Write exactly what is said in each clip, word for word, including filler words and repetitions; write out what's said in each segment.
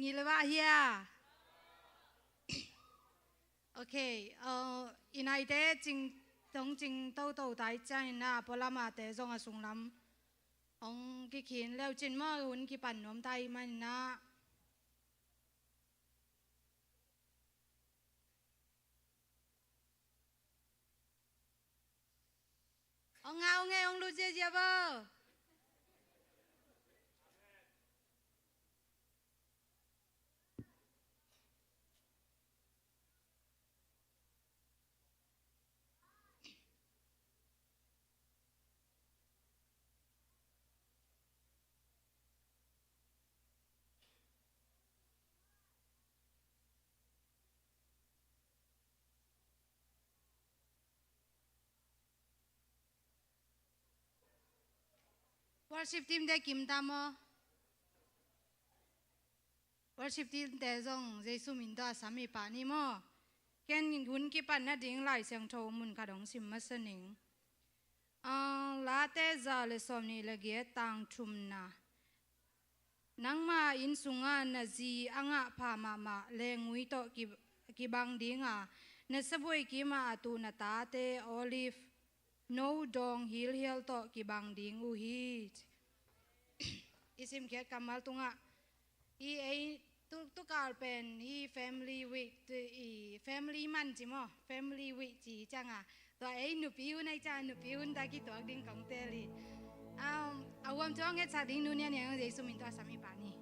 Ngilvah hia. Ok, uh, i naite cing, tong cing toto tai ciangin a pualamate zong a sunglam hong kikhin leucin maw, hun kipan nuam tai manin a. Hong ngau ngei, hong lut ziazia bo. Worship team te kim ta maw? Worship team te zong Jesu min tawh a sam i pah ni maw? Ken hun kipan nading Lai Siangtho mun khat hong sim masa ning. Ah, Late za le sawmnih le giat, tang thumna. Nangma inn sungah na zi a ngah pha mahmah lengui tawh ki, kibang dinga, na sabuai kimah a tuh na tate olive no dawng hilhial tawh kibang ding uh hi. I simkhiat kammal tungah i ei tu, tukal pen i family week, tu, i family month ci maw, family week ci cianga, tua ei nupi hun ai cianga nupi hun ta kituak ding kong teli. Um, a huam tuang et sa ding nu nia nia Jesu min tawh a sam i pah ni.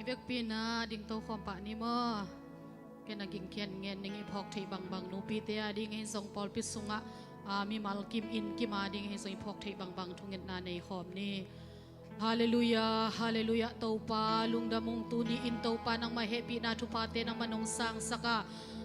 I vekpi-in a ding to khawm pah ni maw? Ken a ging khian ngen ning i phawk theih bangbang nupite a ding hi zong pawlpi sungah, a, mimal kim inn kim a ding hi zong i phawk theih bangbang thungetna nei khawm ni. Halleluiah, halleluiah. Topa lungdam ung, tuni-in Topa nangmah hehpihna thuphate nangmah nong sangsak a,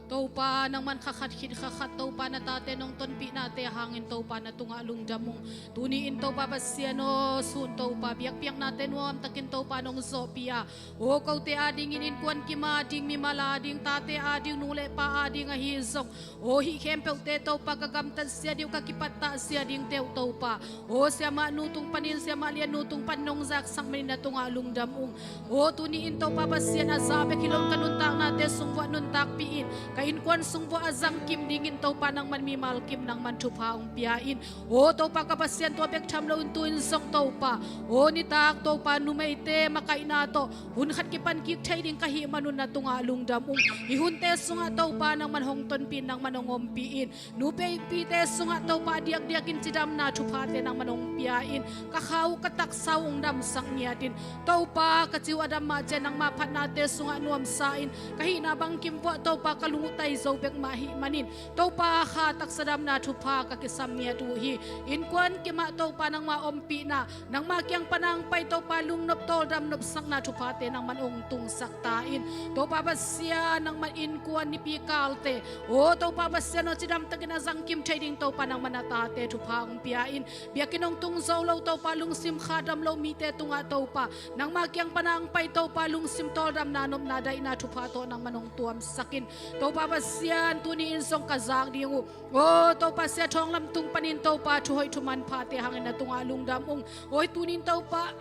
Topa nangman kha khat khit kha khat Topa na tate nong tonpihnate hangin Topa na tungah lungdam ung. Tuni-in Topa Pasian aw, sun Topa biakpiaknate nuamtakin Topa nong zawhpih a, aw kote adingin innkuan kim ading, mimal ading, tate ading, nu le pa ading ahi zong, aw hih khempeuhte Topa ka gamtat zia ding uh, ka kipattah zia dingte uh Topa, aw siamah nu tung panin, siamah lian nu tung pan nong zaksak manin na tungah lungdam ung. Aw tuni-in Topa Pasian, a za bek hi lo-in ka nuntaknate sung vuah nuntakpih in, ka innkuan sung vuah a zangkim dingin Topa nangman mimal kim nangman thupha hong pia in. Aw Topa ka Pasian, tua bek tham lo-in tu-in zong Topa, aw nitak Topa numeite makaihna tawh hun khat kipan kik thei ding ka hih manun na tungah lungdam ung. Hih hunte sungah Topa nangman hong tonpih in, nangman hong ompih in. Nupite sungah Topa a diakdiakin cidamna thuphate nangman hong pia in. Ka kha uh ka taksa uh hong damsak ngiat in. Topa ka ci uh a dam mah ciang nangma phatnate sungah nuamsa in. Ka hihna bangkim vuah Topa ka lung uh tai zo bek mah ahih manin Topa kha taksa damna thupha ka kisam ngiat uh hi. Innkuan kimah Topa nangma ompihna, nangma kiang pana hong pai Topa lungnop tawldam nopsakna thuphate nangman hong tungsak ta in. Topa Pasian nangman innkuan nipi kalte, aw Topa Pasian aw cidamtakin a zangkim thei ding Topa nangman a tate thupha hong pia in. Biakinn hong tung zo lo Topa, lungsim kha dam lo mite tungah Topa nangma kiang pana hong pai Topa lungsim tawldamna nopna daihna thupha tawh nangman hong tuamsak in. Topa Pasian tuni-in zong ka zak ding uh, aw Topa Sia Thawng Lam tung panin Topa thuhoih thumanphate hangin na tungah lungdam ung. Aw tuni-in Topa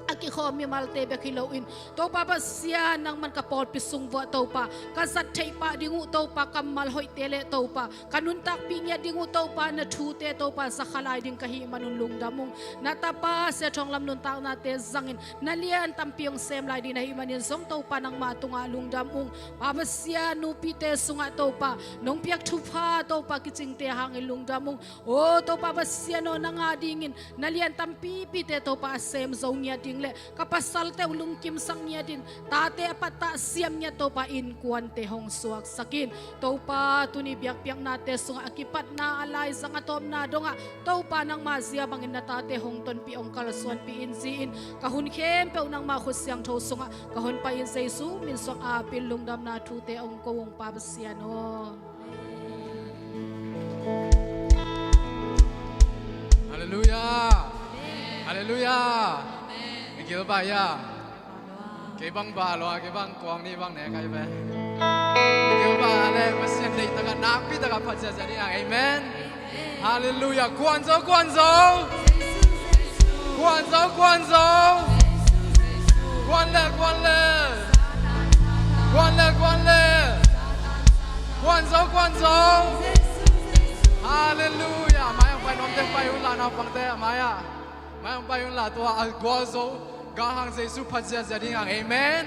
a kikhawm mimalte bek hi lo-in Topa Pasian nangman ka pawlpi sung vuah Topa ka zat theih pah ding uh Topa kammal hoihte le Topa ka nuntakpih ngiat ding uh Topa na thute Topa zakha lai ding ka hih manun lungdam ung. Na tapa Sia Thawng Lam nuntaknate zangin na lian tampi hong sem lai ding na hih manin zong Topa nangma tungah lungdam ung. Pa Pasian nupite sungah Topa nong piak thupha Topa kicingte hangin lungdam ung. Aw Topa Pasian aw nang adingin na lian tampipite Topa a sem zo ngiat ding le ka pasalte uh lungkimsak ngiat in, tate a pattah siam ngiat Topa innkuante hong suaksak in. Topa tuni biakpiaknate sungah a kipatna a laizang a tawpna dongah Topa nangma zia bangin na tate hong tonpih hong kalsuanpih in zi-in ka hun khempeuh nangma khut siangtho sungah ka hon pai in Jesu min suang a pil lungdamna thute hong ko ung Pa Pasian aw. Halleluiah. Halleluiah. I gilbah ia. Kei bang ba lua, kei bang kuang ni bang ne kai be. I gilbah le Pasian deih taka nakpi taka phat ziazia ding a. Amen. Halleluiah. Kuan zo, kuan zo. Kuan zo, kuan zo. Kuan le, kuan le. Kuan le, kuan le. Kuan zo, kuan zo. Halleluiah. Mai ang pai nuam te pai unla, naupang te mai ah. Mai ang pai unla, tua a gualzo galhang Jesu phat ziazia ding a. Amen.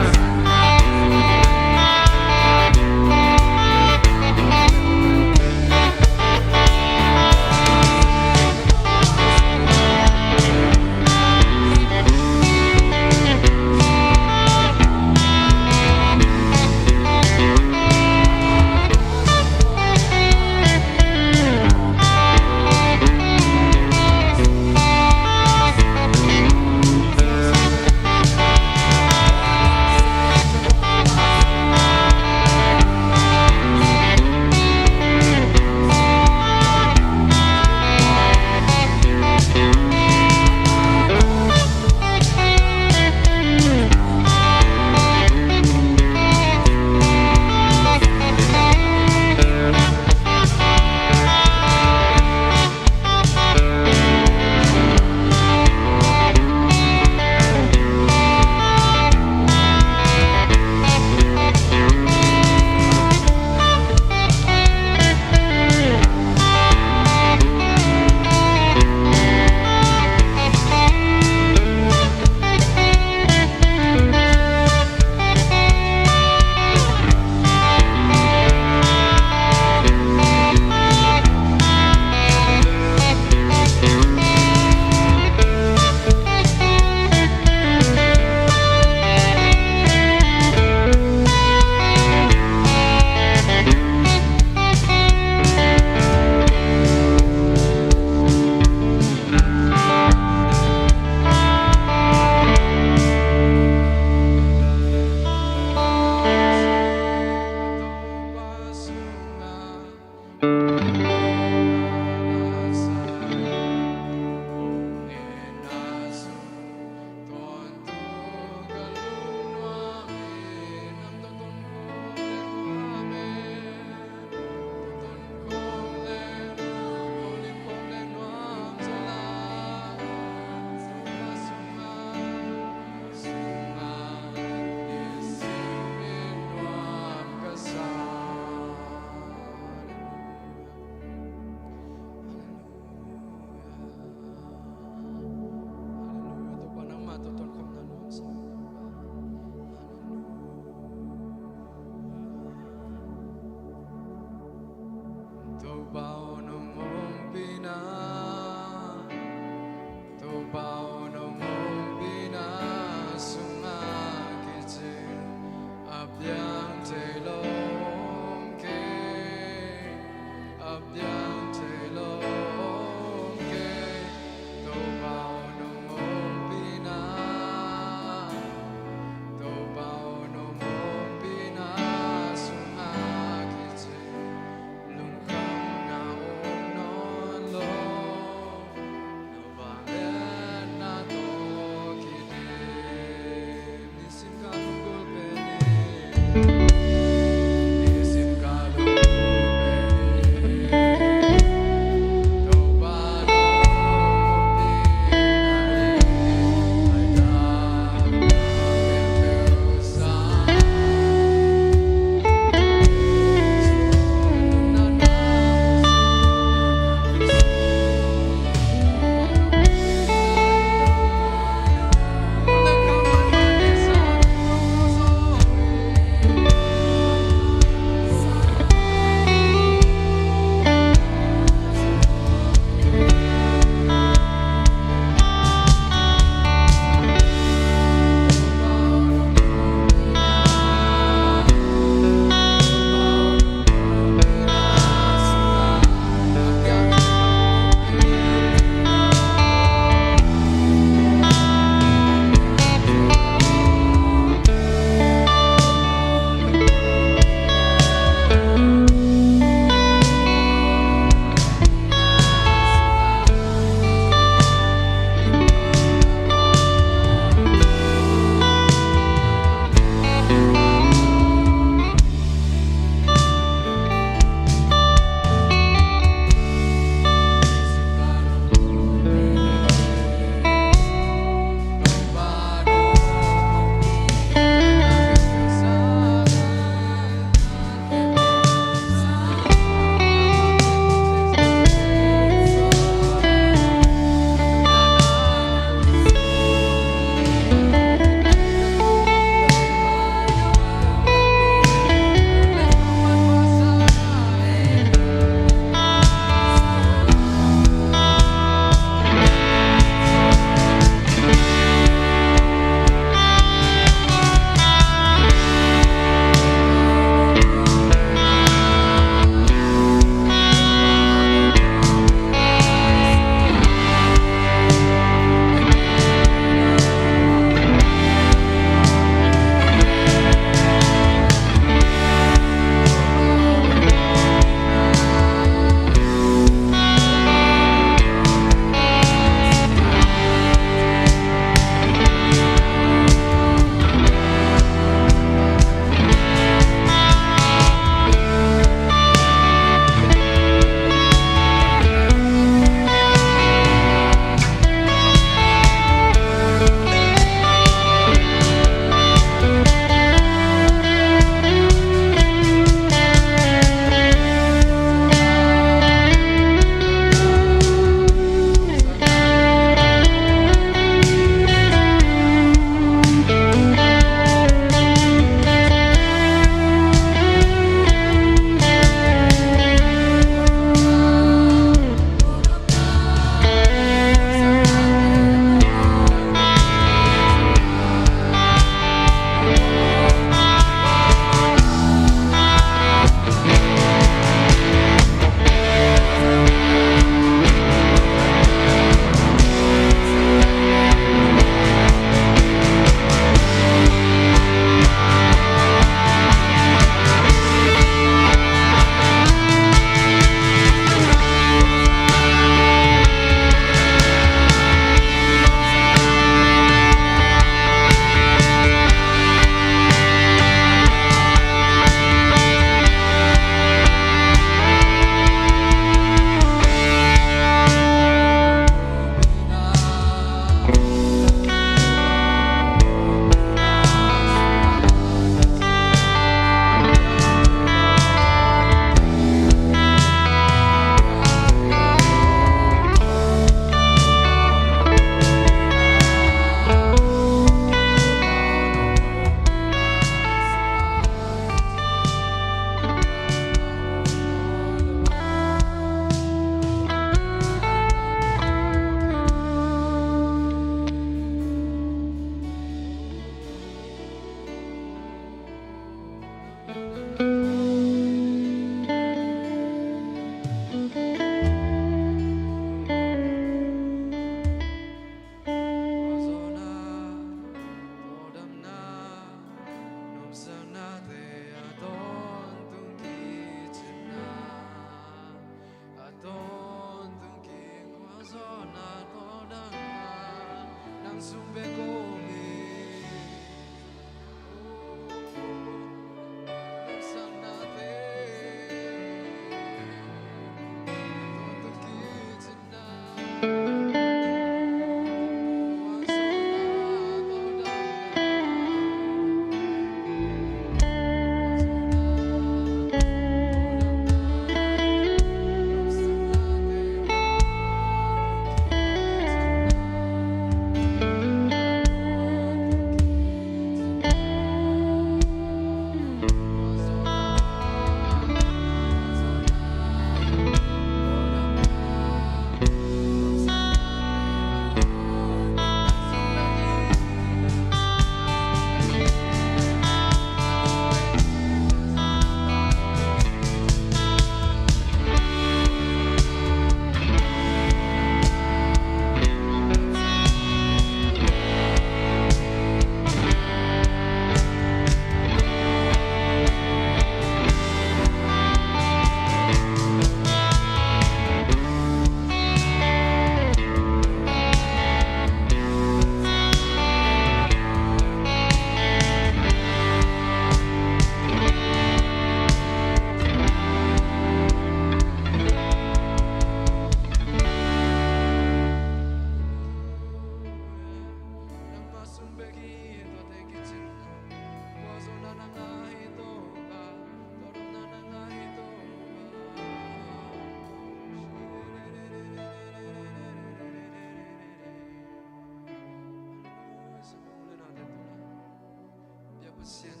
Pasian,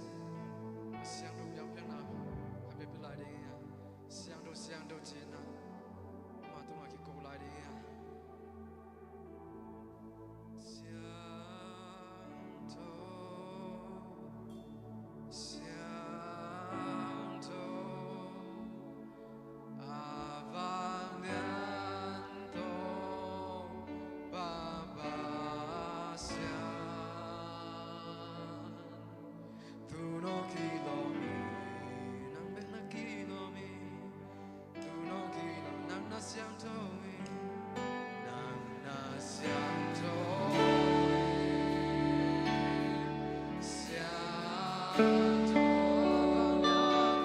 a siangtho biakpiakna khat bek pia lai ding hi a, siangtho, siangtho ci-in a, ama tungah kiko lai ding hi a. Siangtho, siangtho, a vanglian Topa Pasian. Thu no kilawm hi, nang bek na kilawm hi. Thu no kilawm, nang na siangtho hi. Nang na siangtho hi. Siangtho, a vanglian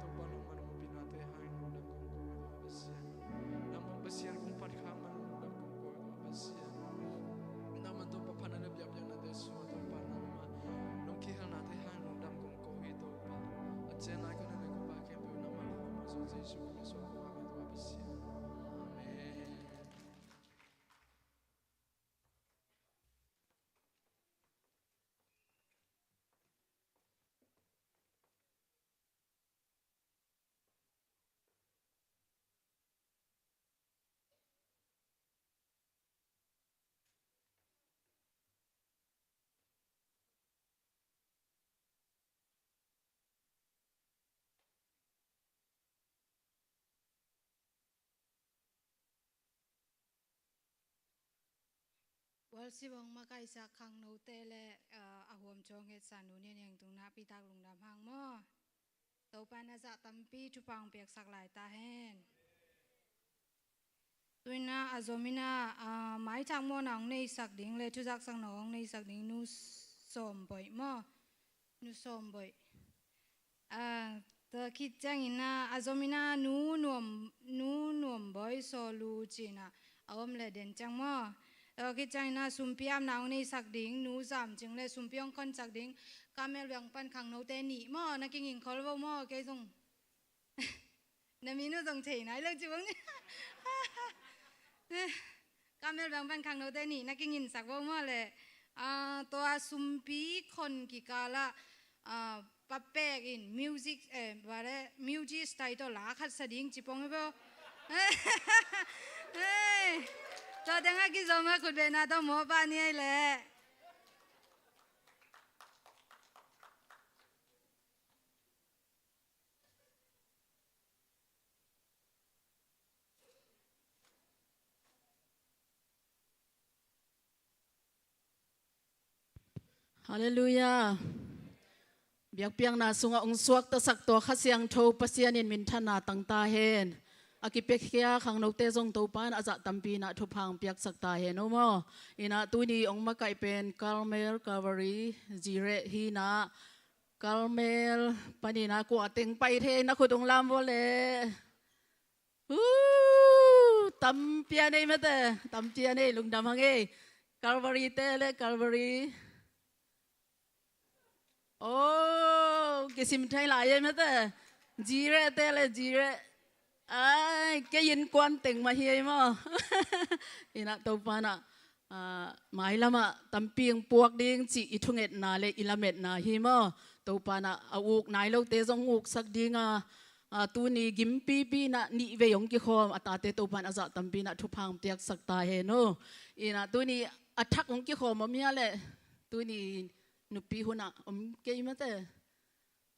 Topa Nangmah Pasian kong phat khak man lungdam kong ko hi Topa Pasian. Nangmah Topa phatna le biakpiaknate sungah Topa nangmah nong kikhelnate hang lungdam kong ko hi Topa. A ciang lai kong na le kong pa khempeuh nangmah lungdam kong ko Jesu Khrist kong amen Topa Pasian. Amen. Worship hong makaihsak khangnote le, ah, a huam cawng hetsa Nu Nian Hiang tung nakpi tak lungdam hang maw. Topa in a zah tampi thupha hong piaksak lai ta hen. Tu-in ah a zom in ah, ah, maithak mawhna hong neihsak ding le thuzaksak nawh hong neihsak ding Nu Sawm Boih maw. Nu Sawm Boih. Ah, tua khit ciangin ah, a zom in ah Nu Nuam, Nu Nuam Boih Saw Lu ci-in ah a om le den ciang maw. Tua khit ciangin ah sumpi apna hong neihsak ding Nu Zam Cing le sumpi hong khonsak ding Kamel Biang pan khangnote nih maw, na kingin khol vo maw, kei zong. Na min uh zong thei nai lo ci bang ni. Kamel Biang pan khangnote nih na kinginsak vo maw le. Ah, tua sumpi khon kikal ah, ah, Pa Pek in music, eh, bale, music style tawh la khat sa ding ci pong hi vo. Hei. Tua teng ah kizom a khut bena tawh mawh pah ni ei leh. Halleluiah. Biakpiakna sungah hong suaktasak tua Kha Siangtho Pasian in minthanna tang ta hen. A kipiakhia khangnote zong Topa in a zah tampi in ah thupha hong piaksak ta hen aw maw. In ah tuni hong makaih pen Carmel Calvary Zireh hi in ah, Carmel panin ah kua teng pai thei na khut hong lam vo leh. Uh, tampi a nei mate, tampi a nei, lungdam hang ei. Calvary te le Calvary. Oh, kisim thei lai ei mate. Zireh te le Zireh. Ai, kei innkuan teng mah hi ei maw. In ah Topa in ah, ah, mailamah tampi hong puak ding cih i thungetna le i lametna hi maw. Topa in ah a uk nai lote zong uksak ding a, ah, tuni gimpipi in ah nih vei hong kikhawm a tate Topa in a zah tampi in ah thupha hong piaksak ta hen aw. In ah tuni a thak hong kikhawm om hia leh, tuni nupi hun ah om kei mate.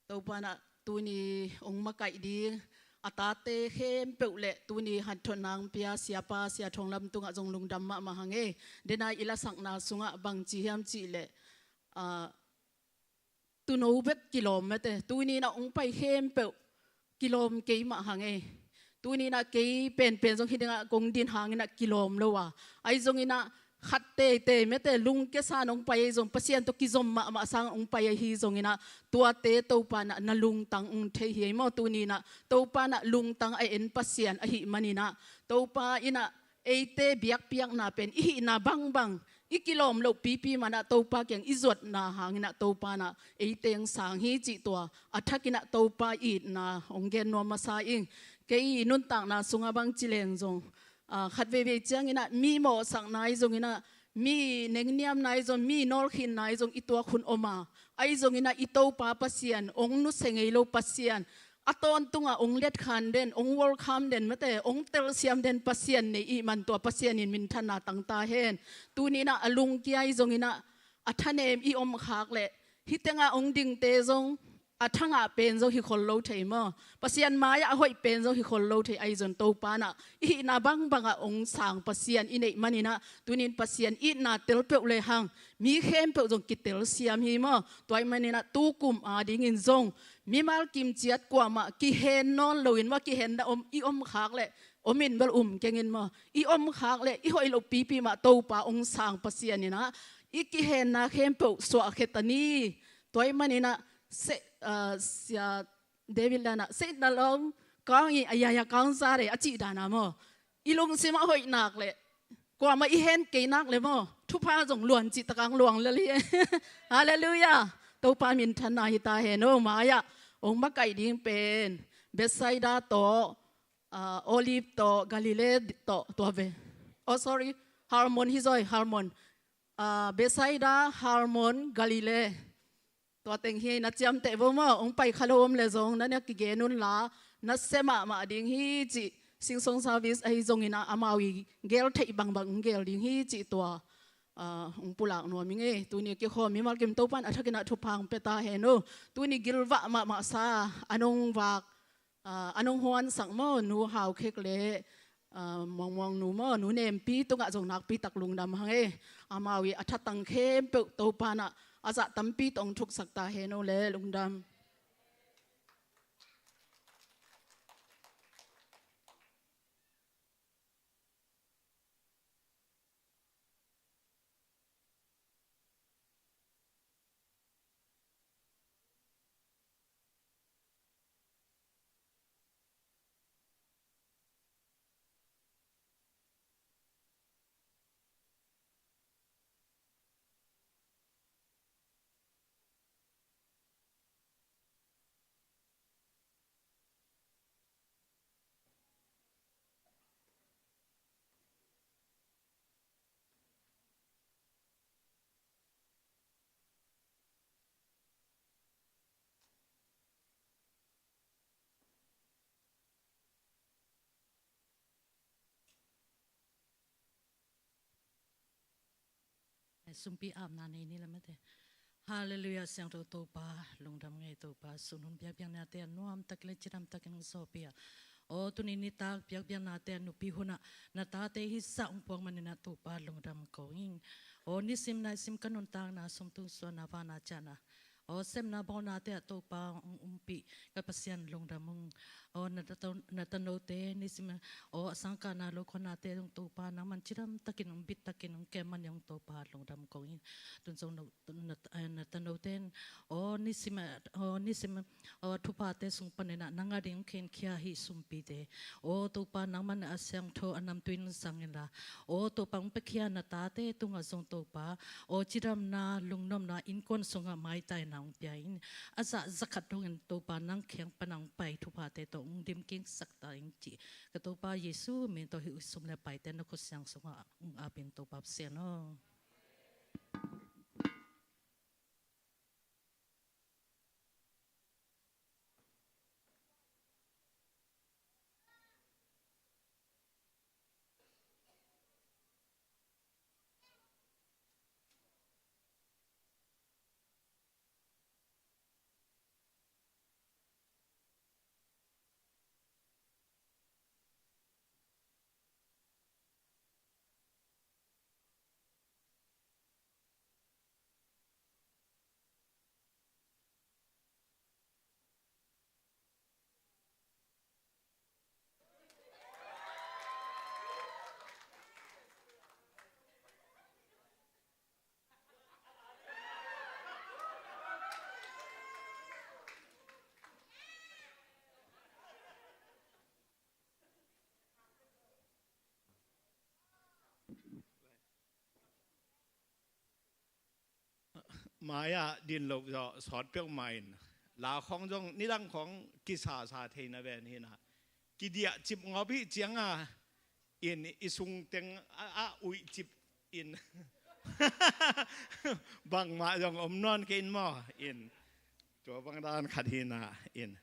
Topa in ah tuni hong makaih ding a tate khempeuh le tuni hanthotna hong pia siapa Sia Thawng Lam tungah zong lungdam mahmah hang ei. Den a i lasakna sungah bangci hiam cih leh, ah, tuuno bek kilawm mate. Tuni in ah hong pai khempeuh kilawm kei mah hang ei. Tuni in ah kei penpen zong hih dingah kong din hangin ah kilawm lo a, ahi zongin ah khat teitei mate lungkiasa in hong pai ahi zong, Pasian tawh kizom mahmah sangah hong pai ahi zongin ah, tuate Topa in ah na lungtang hong thei hi ei maw. Tuni in ah Topa in ah lungtang a en Pasian ahih manin ah, Topa in ah eite biakpiakna pen i hihna bangbang i kilawm loh pipi mah in ah Topa kiang i zuatna hangin ah Topa in ah eite hong sang hi cih tua a thakin ah Topa itna hong gen nuam masa ing. Kei nuntakna sungah bangci leng zong, ah, khat veivei ciangin ah mi mawhsakna ahi zongin ah, mi nengniamna ahi zong, mi nawlkhinna ahi zong i tuak hun om a, ahi zongin ah i Topa Pasian, hong nusia ngei lo Pasian, a tawntungah hong letkhan den, hong welcome den mate, hong telsiam den Pasian nei ih man tua Pasian in minthanna tang ta hen. Tuni in ah a lungkia ahi zongin ah, a thanem i omkhak leh hih tengah hong dingte zong a thangah pen zong hi khol lo thei maw. Pasian mai-ah a hoih pen zong hi khol lo thei, ahi zong Topa in ah i hihna bangbangah hong sang Pasian i neih manin ah, tuni in Pasian itna tel peuh lehang mi khempeuh zong kitelsiam hi maw. Tua ahih manin ah tukum adingin zong mimal kimciat kuamah kihen nawn loin maw, kihen na om, i omkhak leh om in bel um keng in maw, i omkhak leh i hoih loh pipi mah Topa hong sang Pasian in ah i kihenna khempeuh suahkhia ta ni. Tua ahih manin ah se, ah, Sia David Lan ah, "Satan alone, calling, ah, yeah, yeah, calling Satan," a cih dan a maw, i lungsim a hoih nak leh, kuamah i hen kei nak leh maw, thupha zong luan cih tak hong luang lel hi. Halleluiah. Topa minthanna hi ta hen aw. Mai-ah hong makaih ding pen Bethsaida tawh, ah, Olive tawh, Galilee tawh, tua ve. Oh, sorry, Hermon hi zaw, Hermon. Ah, Bethsaida, Hermon, Galilee. Tua teng hi, na ciamteh vo maw, hong pai kha lo om leh zong, na na kigen un la, nasia mahmah ding hi cih, Sing Song service ahi zongin ah amau i gel theih bangbang hong gel ding hi cih tua, ah, hong pulak nuam ing ei. Tuni kikhawm mimal kim Topa in a thakin ah thupha hong pia ta hen aw. Tuni gilvah mahmah sa, a nong vak, ah, a nong huansak maw, Nu Hau Khek le, Muangmuang nu maw, Nu Nempi tungah zong nakpi tak lungdam hang e. Amau i a thatang khempeuh Topa in a zah tampi tawh hong thuksak ta hen aw le, lungdam. Sumpi apna nei ni lamate. Halleluiah, siangtho Topa, lungdam ngei Topa, sun hun biakpiaknate a nuamtak le cidamtakin hong sawpia. Aw tuni nitak biakpiaknate a nupi hunah na tate hisa hong puak maninah Topa lungdam ko ing. Aw nisim naisim ka nuntakna sumtung suana vana ciana aw sepna bawlnate ah Topa hong umpih ka Pasian lungdam ung. Aw na tano, na tanote nisim aw a sangkahna lokhuanate zong Topa nangman cidamtakin hong bittakin hong kem manin hong Topa lungdam ko ing. Tun zong no na, na tanote in aw nisim aw nisim aw thuphate sung paninah nang a ding hong khenkhia hi sumpite. Aw Topa nangman a siangtho a namtui in zang inla aw Topa hong piakhia na tate tungah zong Topa aw cidamna lungnopna innkuan sungah maitaina hong pia in a zah zakhat dongin Topa nang kiang pana hong pai thuphate tawh hong dimkingsak ta ing cih ka Topa Jesu min tawh hih sum le paite na khutsiang sungah hong apin Topa Pasian aw. Mai-ah din loh zawh sawt peuhmah in la khawng zong nidang khawng kisasa thei na ven hinah kidiah cip ngawp hih cianga in i sungteng a, a uih cip in bangmah zong om nawn kei in maw in tua bangdan khat hinah in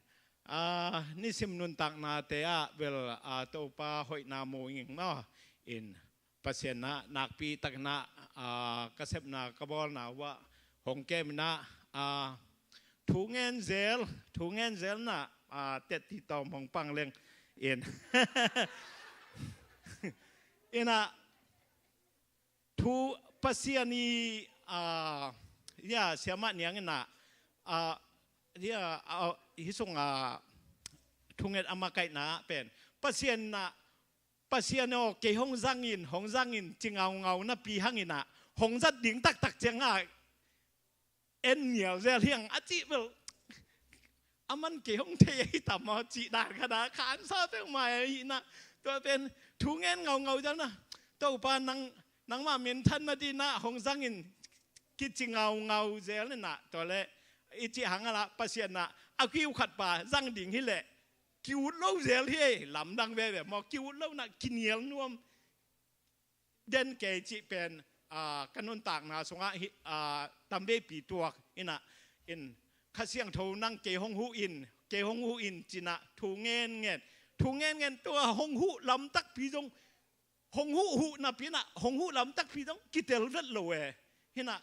a nisim nuntaknate ah bel a Topa hoihna mu ing maw in Pasian ah nakpi takin ah ka sepna ka bawlna uh ah hong kem inah thu ngen zel thu ngen zel inah tetti tawm hong pang leng in inah thu Pasian i a ya siamah niang inah a ya a hih sungah thunget a makaihna pen Pasian inah Pasian aw kei hong zangin hong zangin ci ngaungau napi hanginah hong zat ding taktak ciangah en nial zel hiang a cih bel a man kei hong thei ahi tam aw cih dan khat a kha an sa peuhmah ahi inah tua pen thu ngen ngaungau zel na Topa nang nangmah minthan na dinah hong zangin kici ngaungau zel inah tua le i cih hang alah Pasian inah a kiu khat pa zang ding hileh ki-ut lo zel hi ei lamdang veve maw ki-ut lo inah kinial nuam den kei cih pen ka nuntakna sungah hi tamveipi tuak inah in Kha Siangtho nang kei hong huh in kei hong huh in cinah thu ngen ngen thu ngen ngen tua hong huh lamtakpi zong hong huh huh napi inah hong huh lamtakpi zong kitel vet lo e hinah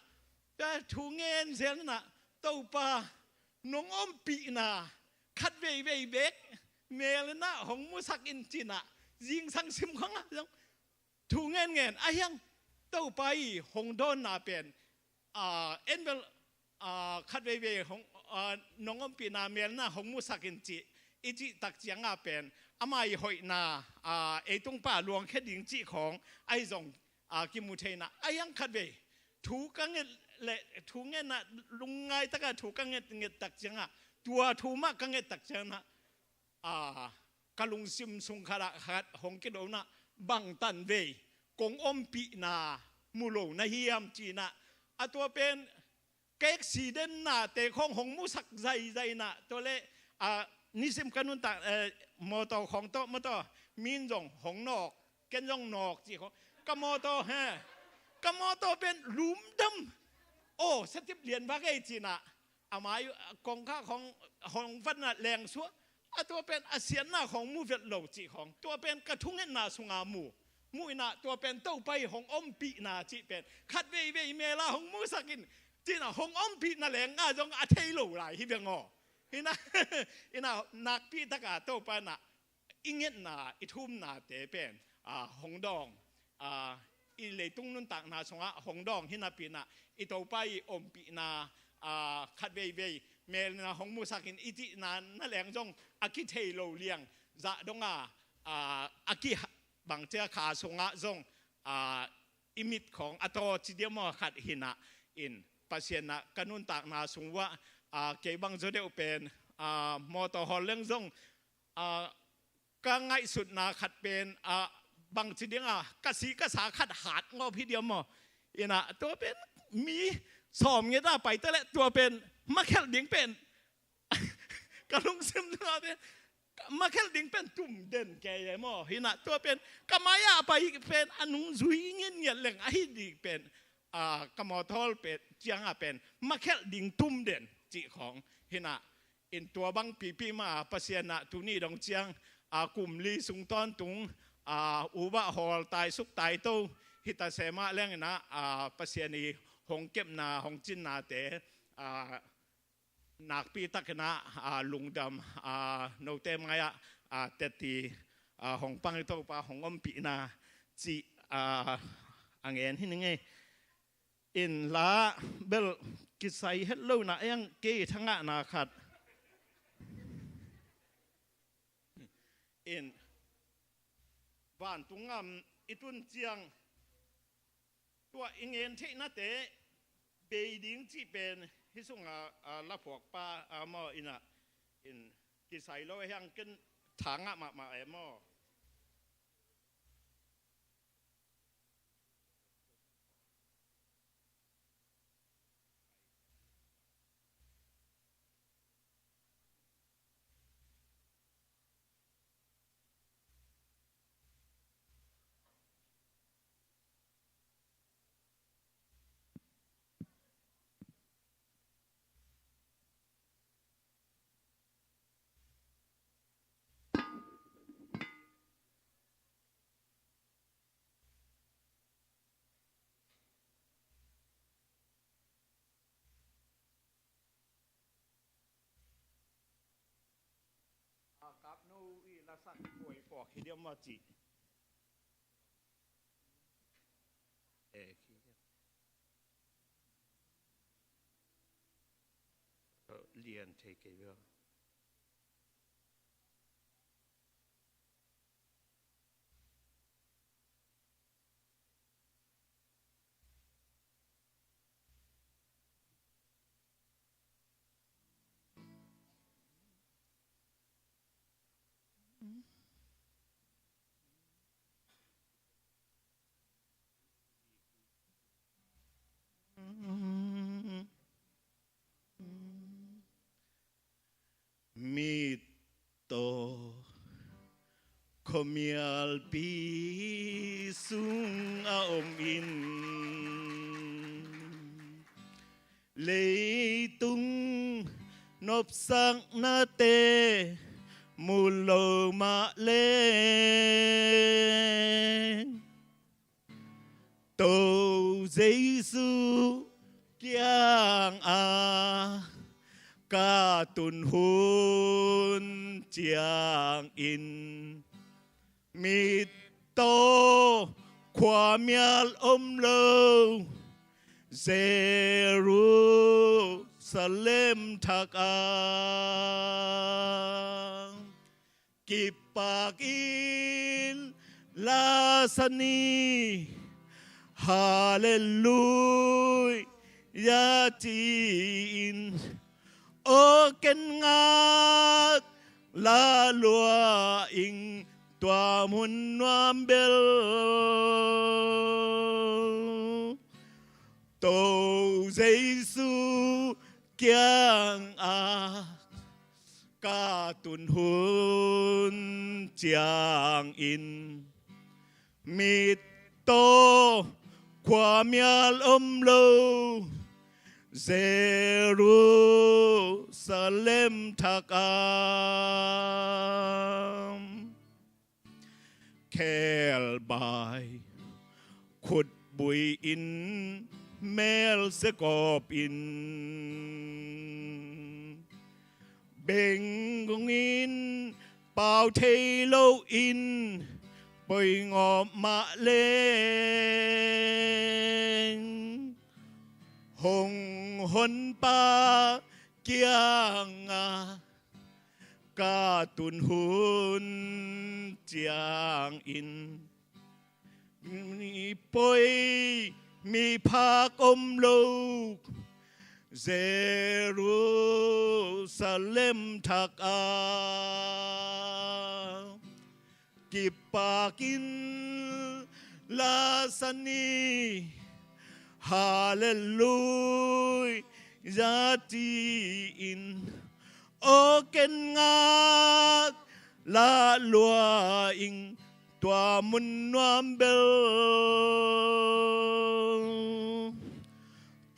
tua thu ngen zel inah Topa nong ompihna khat veivei bek mel inah hong musak in cinah zingsang sim khong ah zong thu ngen ngen a hiang Topa i hong dawnna pen, ah, en bel, ah, khat veivei hong, ah, nong ompihna melna hong musak in cih i cih tak cianga pen ama i hoihna, ah, ei tungpa luangkhia ding cih khong ahi zong, ah, kimu theina a hiang khat vei thu ka nget le thu ngetna lungngai taka thu ka nget nget tak cianga tua thu mah ka nget tak cianga, a, ka lungsim sung khat ah khat hong kidona bangtan vei kong ompihna mu lo na hiam cina a tua pen ka accident nate khong hong musak zaizai na tua le, a, nisim ka nuntak, eh, mawtaw khong tawh mawtaw min zong hong nawk ken zong nawk ci khong ka mawtaw he ka mawtaw pen lumdam aw satip lian va kei cina a mai kongkha khong hong vatna leng suah a tua pen a siatna khong mu vet lo cih khong tua pen ka thungetna sunga mu mu ina tua pen Topa i hong ompihna cih pen khat veivei mela hong musakin cina hong ompihna leng a zong a thei lo lai hi veng aw. Hina ina nakpi taka Topa na i ngetna i thumnate pen, a, hong dawng, a, i leitung nuntakna sungah hong dawng hi napi na i Topa i ompihna, a, khat veivei melna hong musakin i cihna na leng zong a kithei lo liang zah donga, a, a ki bangcia kha sungah zong, a, i mit khong a taw ci diam aw khat hina in Pasian na ka nuntakna sung uah, a, kei bang zaw deuh pen, a, mawtaw hawl leng zong, a, ka ngaihsutna khat pen, a, bangci dinga ka si ka sa khat hat ngawp hi diam maw? Ina tua pen mi sawm ngeta paita le tua pen makhelh ding pen ka lungsim dinga pen makhelh ding pen tum den kei e maw? Hina tua pen ka mai-ah pai pen a nung zui ngingiat leng ahi ding pen, a, ka mawtaw hawl pen cianga pen makhelh ding tum den cih khong hina in tua bang pipi mah Pasian ah tuni dong ciang, a, kum li sung tawntung, a, ubah hawl taisuk taito hita semah leng ina, a, Pasian i hong kepna hong cinnate, a, nakpi takin ah, a, lungdam, a, note mai-ah, a, teti, a, hong pang i Topa hong ompihna cih, a, a ngen hi ning ei. In la bel kisai het lo na eng kei thangahna khat. In vantung gam i tun ciang tua i ngen theihnate bei ding cih pen hi sunga, a, laphuakpa, a, maw ina in kisai lo hiang ken thangah mahmah e maw? A kapno i lasak kuai puak hi diam maw cih. E, khi diam. Lian thei kei bia. Mit tawh khuamialpi sung a om in leitung nopsaknate mu lo mah leng To Jesu kiangah ka tun hun ciangin Mit tawh khuamial om lo Jerusalem thak ah, kipak in lasa ni, Halleluia ci-in, aw ken ngak la lua ing tua mun nuam bel. Topa Jesu kiangah ka tun hun ciangin, mit tawh khuamial om lo Jerusalem thak ah, khelbai khutbui in, mel siakawp in, bengkong in, pau thei lo in, poingawp mah leng, hong honpa kiangah ka tun hun ciangin, mi poi mi phak om lo Jerusalem thak ah, kipak in lasa ni, Halleluia ci-in, aw ken ngak la lua ing tua mun nuam bel.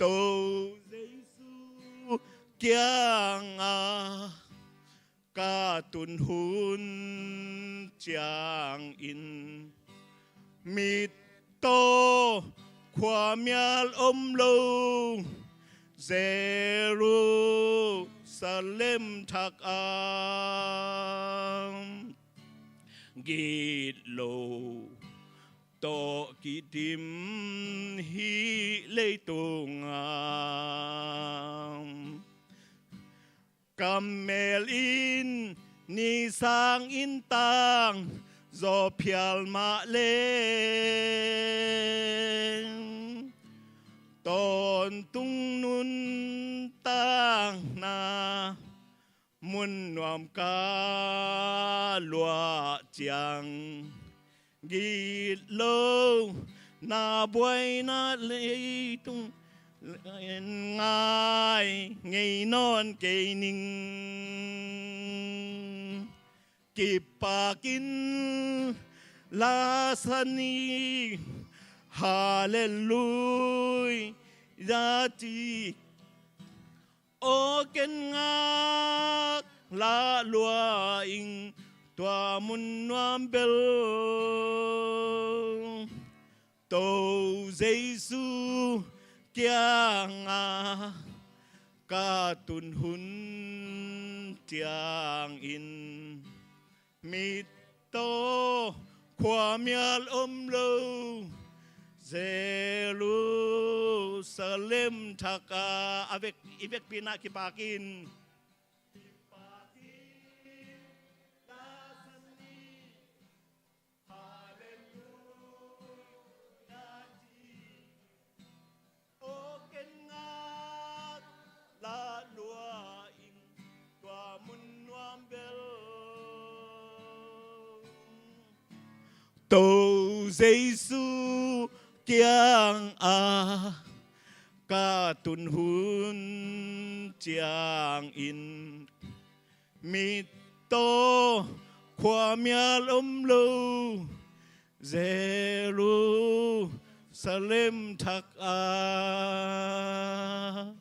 Topa Jesu kiangah ka tun hun ciangin, mit tawh khuamial om lo Jerusalem thak ah, gitlo tawh kidim hih leitung ah, kamel in ni sang in tang zaw phial mah leng, tawntung nuntakna mun nuam ka luah ciang, gitlo na buaina leitung ngai ngei nawn kei ning. Kipak in lasa ni, Halleluia ci, aw ken ngak la lua ing tua mun nuam bel. Topa Jesu kiangah ka tun hun ciangin, mit tawh khuamial om lo Jerusalem thak ah, a vek, i vekpi-in ah kipak in, kipak in lasa ni, Halleluia ci, aw ken ngak la lua ing tua mun nuam bel. Topa Jesu kiangah ka tun hun ciangin, mit tawh khuamial om lo Jerusalem thak ah.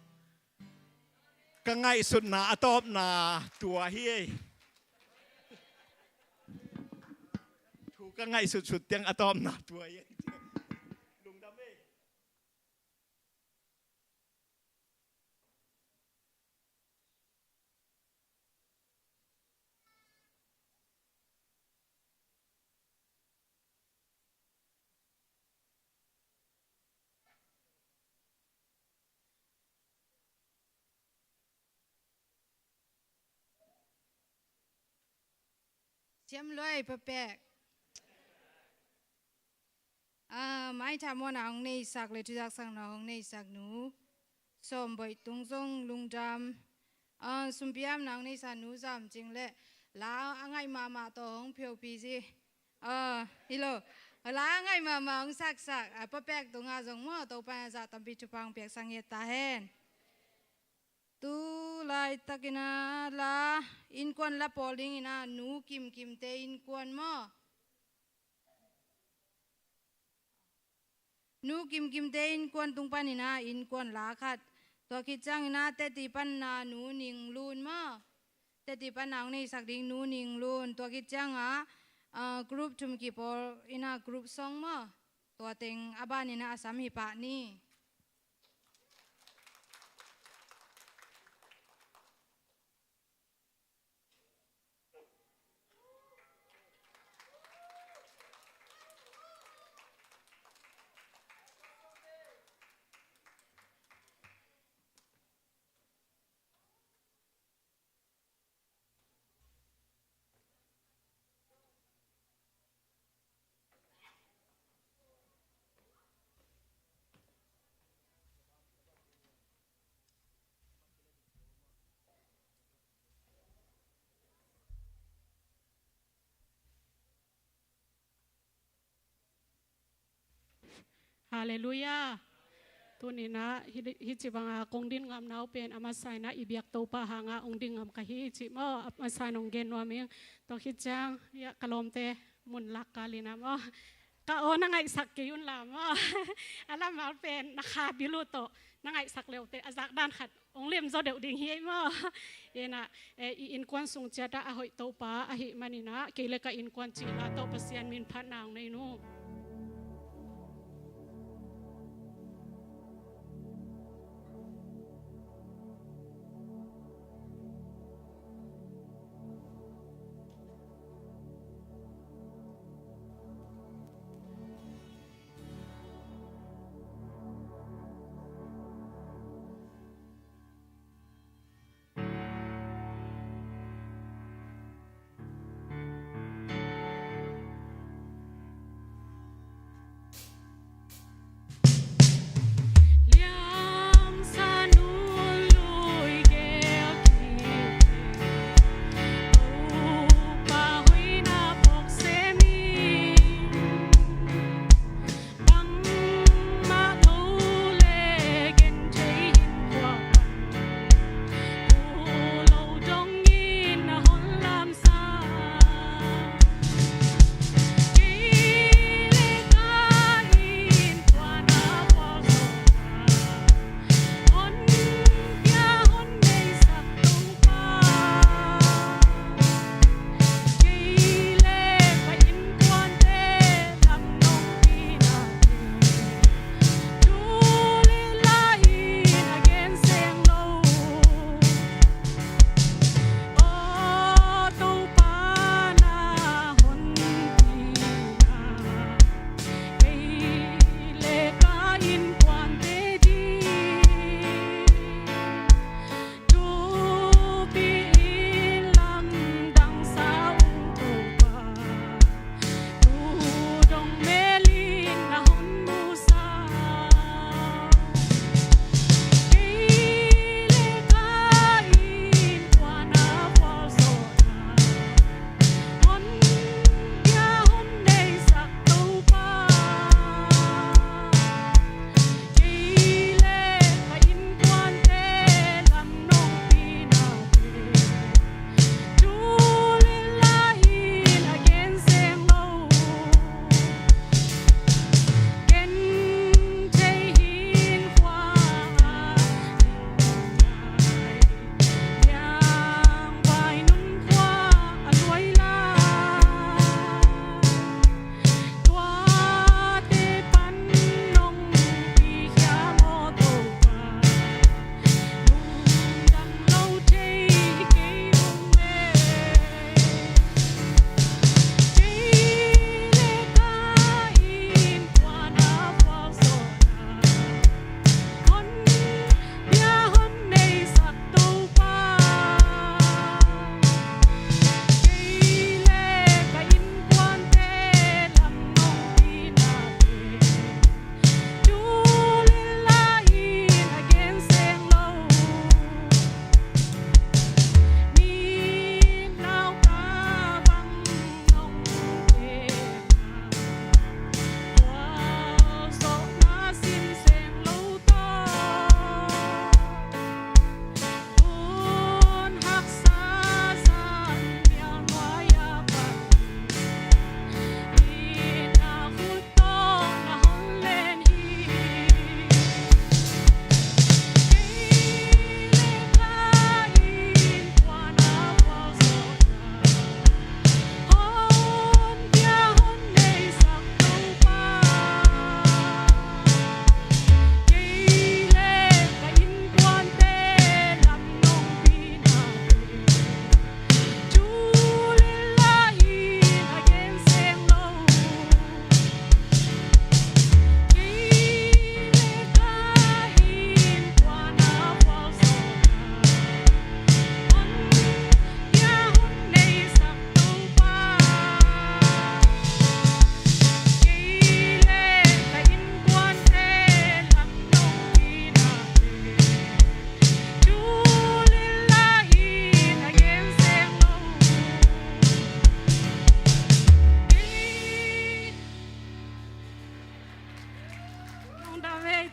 Ka ngaihsutna a tawpna tua hi ei. Thu ka ngaihsutsut ciang a tawpna tua hi ei. Lungdam ei. Hiam luai papek. Ah, maitha muana hong neisak le thuzaksakna hong neisak nu Sawm Boih Tung zong lungdam. Ah, sumpiamna hong neisak nu Zam Cing le la a ngaih mahmah tawh hong phiophi zi. Ah, hi lo. La a ngaih mahmah hong saksak a papek tungah zong maw Topa in a zah tampi thupha hong piaksak ngiat ta hen. Tu laitakin a la innkuan la pawl dingin a Nu Kim Kimte innkuan maw? Nu Kim Kimte innkuan tung panin a innkuan la khat. Tua khit ciangin a Teti pan a Nu Ning Lun maw? Teti pan a hong neisak ding Nu Ning Lun. Tua khit ciangin a, ah, group thum kipawl in a group song maw? Tua teng a banin a sam hi pah ni. Halleluiah. Tuni-in ah hi, hi ci banga kong din ngamna uh pen a masa-in ah i biak Topa hanga hong din ngam ka hi ci maw, a masa-in hong gen nuam ing. Tua khit ciang, ya, ka lawmte mun lak kal in ah maw, ka aw na ngaihsak kei un la maw. A lammal pen na kha bil uh tawh na ngaihsak le uh teh a zakdan khat hong lem zaw deuh ding hi ei maw. Ina, eh, i innkuan sung ciatah a hoih Topa ahih manin ah kei le ka innkuan cih la tawh Pasian min phatna hong nei nu.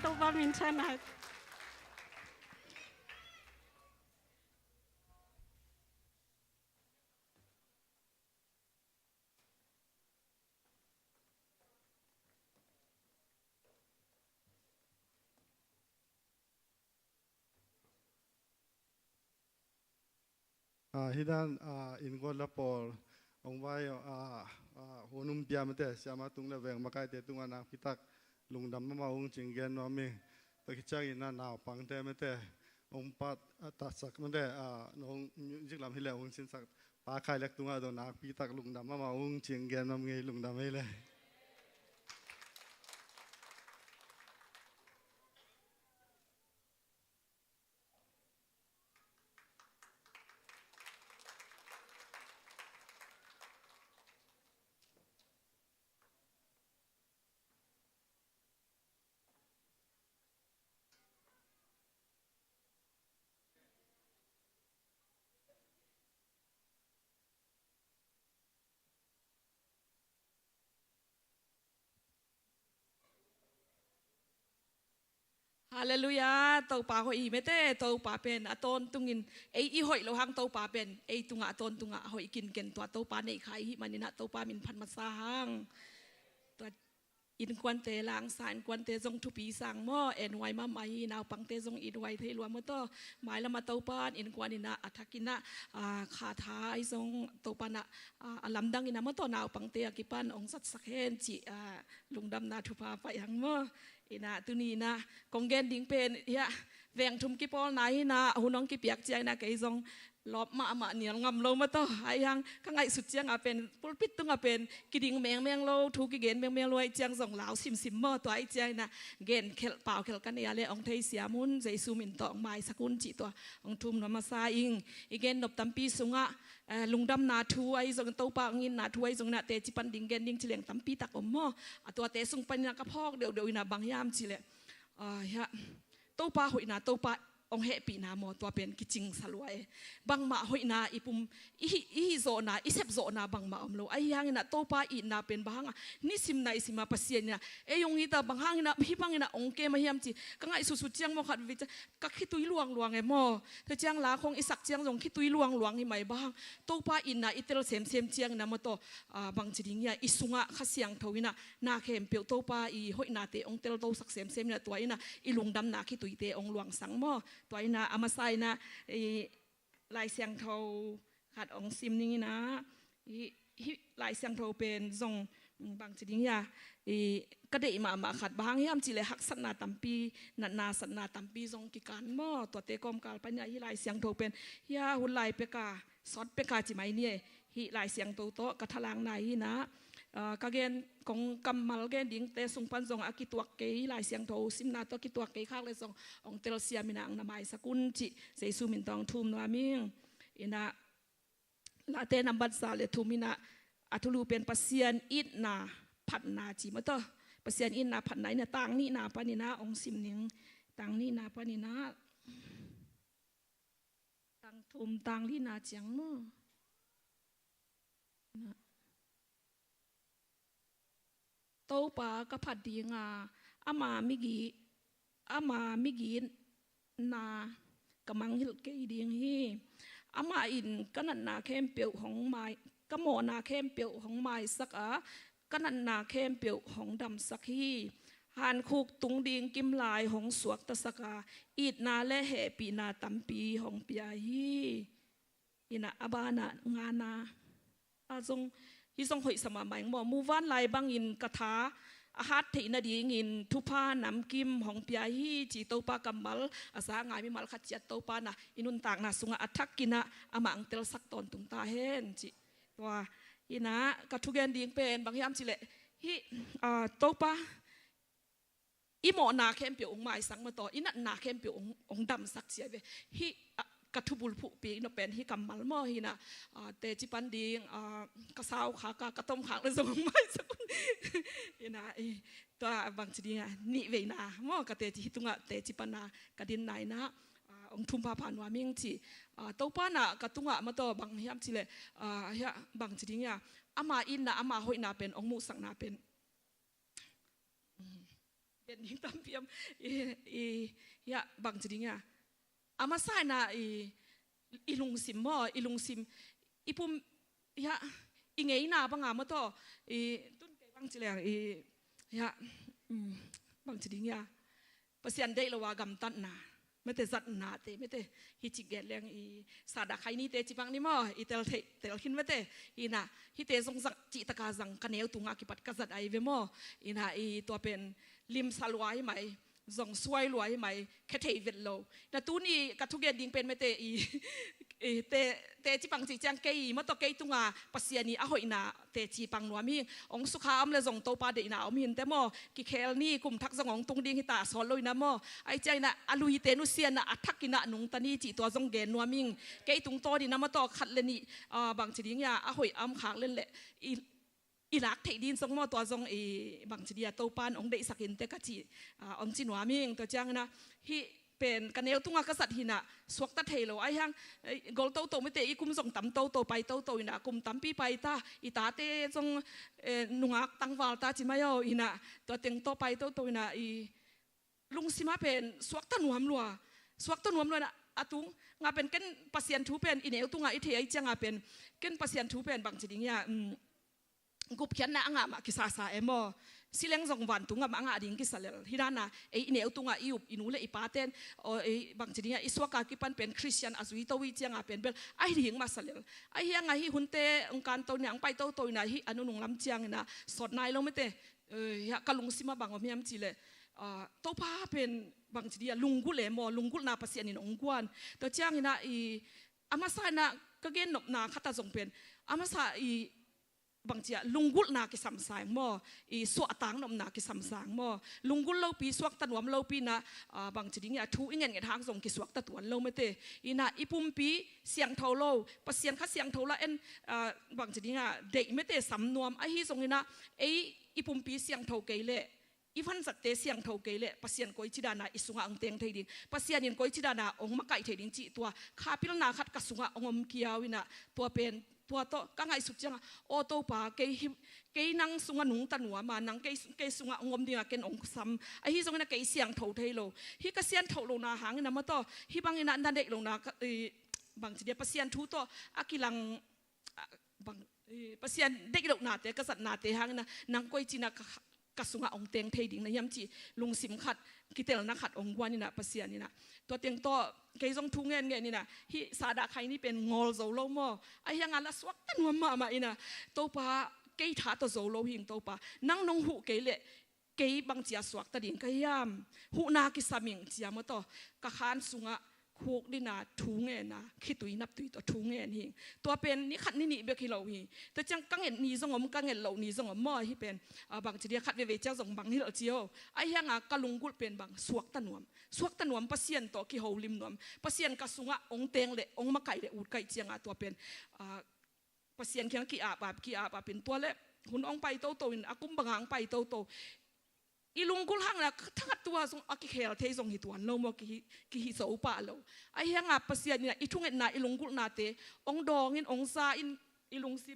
Topa minthanna. Ah, hih dan, ah, innkuan la pawl hong vai, ah, ah, hun um pia mate, siama tung le veng makaite tungah nakpitak lungdam mahmah ung cing gen nuam ing. Tua khit ciangin ah naupangte mate hong pat, ah, tatsak mate, ah, nong music lam hileh hong sinsak Pa Khai Lek tungah dong nakpitak lungdam mahmah ung cing gen nuam ing, lungdam hi leh. Halleluiah. Topa hoih hi mate. Topa pen a tawntungin ei i hoih loh hang Topa pen ei tungah a tawntungah a hoih kinken tua Topa neih kha i hih maninah Topa min phat masa hang. Tua innkuante langsa, innkuante zong thupi sang maw, en huai mahmah hi. Naupangte zong it huai thei lua maw taw. Mailam a Topa in innkuan inah a thak inah, ah, kha tha ahi zong Topa inah, ah, a lamdang inah maw taw, naupangte a kipan hong zatsak hen cih, ah, lungdamna thupha paih hang maw. Inah tuni inah kong gen ding pen hiah veng thum kipawlna hi inah hun hong kipiak ciang inah kei zong lawp mahmah nial ngam lo maw taw. Ahi hang ka ngaihsut ciangah pen pulpit tungah pen kiding mengmeng lo, thu kigen mengmeng lo, ahi ciang zong lau simsim maw. Tua ahi ciang inah genkhelh paukhelh ka nei a leh hong theisiam un, Jesu min tawh hong maisak un cih tua hong thum nuam masa ing. I gen nop tampi sungah, eh, lungdamna thu ahi zong, Topa hong itna thu ahi zong inah teci pan ding gen ding ci leng tampi tak om maw. A tuate sung pan inah ka phawk deuhdeuh inah bang hiam cih leh, ah, hiah Topa hoihna, Topa hong hehpihna maw, tua pen kicingsa lua e. Bangmah hoihna i pum, i hih, i hih zawhna, i sep zawhna bangmah om lo. Ahi hang inah Topa itna pen bang hangah nisim naisim a Pasian inah ei hong it a, bang hang inah hih bang inah hong kem a hiam ci ka ngaihsutsut ciang maw, khat vei ciang ka khitui luangluang e maw. Tua ciang la khong i sak ciang zong khitui luangluang hi mai bang. Topa itna i tel semsem ciang inah maw taw, ah, bangci ding hiah i sungah Kha Siangtho inah na khempeuh Topa i hoihnate hong teltosak semsem inah tua inah i lungdamna khituite hong luangsang maw. Tua inah a masa inah i Lai Siangtho khat hong sim ning inah, i, hih Lai Siangtho pen zong, mm, bangci ding hiah, i, ka deih mahmah khat bang hang hiam cih leh haksatna tampi, natna satna tampi zong kikan maw. Tuate kawmkal pan inah hih Lai Siangtho pen hiah hun lai peka, sawt peka ci mai ni e. Hih Lai Siangtho tawh ka thalakna hi inah, ah, ka gen, kong kammal gen dingte sung pan zong a kituak kei, Lai Siangtho simna tawh kituak kei khak leh zong hong telsiam inah hong na maisak un cih Jesu min tawh hong thum nuam ing. Inah Late nambat za le thum inah a thulu pen Pasian itna phatna ci maw taw. Pasian itna phatna inah tang nihna pan inah hong sim ning. Tang nihna pan inah tang thum, tang lina ciang maw. Topa ka phat ding a, ama migi, ama migitna ka mangngilh kei ding hi. Amah in ka natna khempeuh hong mai, ka mawhna khempeuh hong maisak a, ka natna khempeuh hong damsak hi. Hankhuk tung ding kimlai hong suaktasak a, itna le hehpihna tampi hong pia hi. Inah a banah ngana a zong, hih zong hoih sa mahmah ing maw. Muvanlai bangin ka tha a hat theih nadingin thupha namkim hong pia hi, ci Topa kammal a za ngai mimal khat ciat Topa na i nuntakna sungah a thak inah amah hong telsak tawntung ta hen, ci. Tua inah ka thugen ding pen bang hiam cih leh hih, ah, Topa i mawhna khempeuh hong maisak maw taw, i natna khempeuh hong, hong damsak cia ve. Hih, ah, ka thubulphuh pi nop pen hih kammal maw hi inah, ah, teci pan ding, ah, ka sau khak a, ka tom khak le zong hong maisak un. Inah, i, tua bangci ding a, nih veina maw ka teci, hih tungah teci pan a ka dinna inah, ah, hong thum phapha nuam ing ci. Ah, Topa na ka tungah maw taw bang hiam cih leh, ah, hiah bangci ding a, ama itna, ama hoihna pen hong muhsakna pen Ken ding tampi om. I, i, ya, bangci ding ya. A masa in ah i, i lungsim maw, i lungsim, i pum, ya, i ngeina banga maw tawh, i, tun kei bangci leng, i, ya, mm, bangci ding ya. Pasian deih lo a gamtatna, mete zatnate, mete hi cik gen leng i sada khainite cipang ni maw, i tel theih, tel khin mete, ina, hite zong zang, cihtaka zang, ka neu tunga kipat ka zat ai ve maw, ina, i tua pen limsa lua hi mai, zong suai lua hi mai, khe thei vet lo. Na tuni ka thugen ding pen mete i, i te, te cipang cih ciang kei, maw tawh kei tunga Pasian i a hoihna te cipang nuam hi. Ong sukha om le zong Topa deihna om hi inteh maw. Kikhel ni kum thak zong ong tung ding hita sawt lo ina maw. Ai ciang ina a luite nusiatna a thak ina nungta ni cih tua zong gen nuam hi. Kei tungtawn ina maw tawh khat le nih, ah, bangci ding ya, a hoih a om khak len le i, i lak theih ding zong maw tua zong i bangci dia Topan ong deihsak inteh ka ci, ah, om ci nuam hi. Tua ciang ina hih pen ka neu tunga ka zat hi ina suakta thei lo. Ai hang, eh, gol toto mete i kum zong tam toto, pai toto ina kum tampi pai ta, i tate zong, eh, nungak tangval ta ci mai aw ina tua teng tawh pai toto ina i lungsima pen suakta nuam lua, suakta nuam lua ina a tung nga pen ken Pasian thu pen i neu tunga i thei ai cianga pen ken Pasian thu pen bangci ding ya, mm, gupkhiatna a ngah mah kisasa e maw. Si leng zong vantung ngam a ngah ding kisa lel. Hi dana, ei i neu tunga i up i nu le i paten, o, ei bangci dinga i suaka kipan pen Christian a zui to i cianga pen bel ai ding masa lel. Ai hianga hi hunte ong kan to nia, ong pai toto ina hi a nunung lam ciang ina sawt nai lo mete. Eh, hia ka lungsima bang om hiam ci le, ah, Topa pen bangci dia lunggulh e maw, lunggulhna Pasian in ong guan. Tua ciang ina i a masa ina ka gen nopna khata zong pen a masa i bangcia lunggulhna kisam sang maw, i suahtak nopna kisam sang maw. Lunggulh lopi, suakta nuam lopi ina, ah, bangci dinga thu i ngetnget hang zong kisuakta tuan lo mete. Ina i pumpi siangtho lo, Pasian kha siangtho la en, ah, bangci dinga deih mete sam nuam. Ahi zong ina ei i pumpi siangtho kei le i vanzatte siangtho kei le Pasian koici dana i sunga ong teng thei ding, Pasian in koici dana ong makaih thei ding cih tua khapilna khat ka sunga ong om kiau ina tua pen tua tawh ka ngaihsut cianga, aw Topa, kei hi, kei nang sunga nungta nuama, nang kei, kei sunga ong om dinga ken ong sam. Ahi zong ina kei siangtho thei lo. Hi ka siangtho lona hang ina maw tawh hi bang ina na deih lona ka, i, bangci dia Pasian thu tawh a kilang, a, bang, i, Pasian deih lohnate ka zatnate hang ina nang koici ina ka ka sunga ong teng thei ding na hiam ci lungsim khat, kitelna khat ong guan ina Pasian ina. Tua teng tawh kei zong thu ngen ngen ina hi sada khai ni pen ngol zo lo maw. Ai hianga la suakta nuam mahmah ina Topa kei tha tawh zo lo hing Topa. Nang nong huh kei le kei bangcia suakta ding ka hiam. Huhna kisam ing cia maw tawh ka khan sunga khuk dina thu ngen a, khitui naptui tawh thu ngen hi. Tua pen ni khat ni nih bek hi lo hi. Tua ciang ka nget ni zong om, ka nget lo ni zong om maw hi pen, ah, bangci dia khat veve ciang zong bang hi lo cio. Ai hianga ka lunggulh pen bang suakta nuam. Suakta nuam Pasian tawh kiholim nuam. Pasian ka sunga ong teng le ong makaih le utkaih cianga tua pen, ah, Pasian kiang ki-ap ap, ki-ap ap in tua le hun ong pai toto in a kum banga ong pai toto. I lunggulh hangna thakhat tua zong a kikhel thei zong hi tuan lo maw, kihi, kihi zo pah lo. Ai hianga Pasian ina i thungetna i lunggulhnate ong dawng in ong za in i lungsim,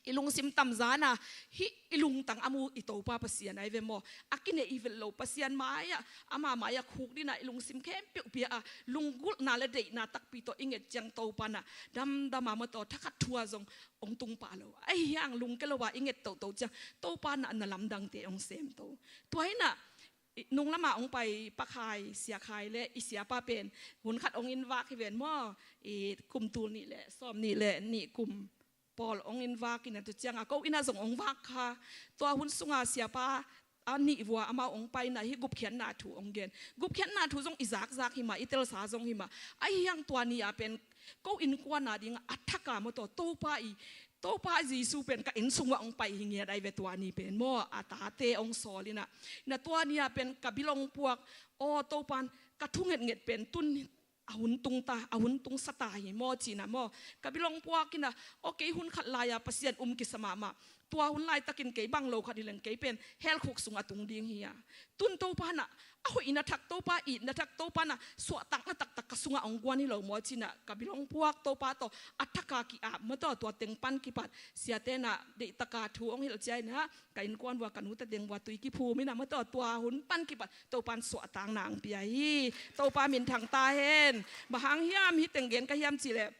i lungsim tamzana hi i lungtang a mu i Topa Pasian ai ve maw. A kinei i vet lo Pasian mai-ah, ama mai-ah khuk dina i lungsim khempeuh pia a lunggulhna le deihna takpi tawh i nget ciang Topa na damdama maw tawh thakhat thua zong ong tung pah lo. Ai hiang lungke lo a i nget toto ciang Topa na na lamdangte ong sem to. Tua hi ina i, nunglama ong pai Pa Khai, Sia Khai le i siapa pen hun khat ong invak hi ven maw. I kum tul nih le sawm nih le nih kum pawl ong invak ina tua cianga ko ina zong ong vak kha. Tua hun sunga siapa a nih vua amau ong paina hi gupkhiatna thu ong gen. Gupkhiatna thu zong i zakzak hi mah, i telsa zong hi mah. Ai hiang tua ni-a pen ko innkuana dinga a thaka maw tawh Topa i, Topa Jesu pen ka inn sungah ong pai hi ngiat ai ve tua ni pen maw, a tate ong sawl ina. Ina tua ni-a pen ka bilong puak, aw Topan ka thungetnget pen tun a hun tung ta, a hun tung sa ta hi maw cina maw. Ka bilong puak ina, aw kei hun khat laia Pasian um kisa mahmah. Tua hun laitakin kei bang lo khat hi leng kei pen hell khuk sungah tung ding hi a. Tun Topa in ah a hoihna thak, Topa itna thak, Topa in ah suahtakna taktak ka sungah hong guan hi lo maw ci-in ah ka bil hong puak, Topa tawh a thak a ki-ap maw tawh, tua teng pan kipat siate in ah deihtaka thu hong hilh ciangin ah ka innkuan vua, ka nute teng vua tui kiphum in ah maw tawh, tua hun pan kipat Topa in suahtakna hong pia hi. Topa minthang ta hen. Bang hang hiam hih teng gen ka hiam cih leh,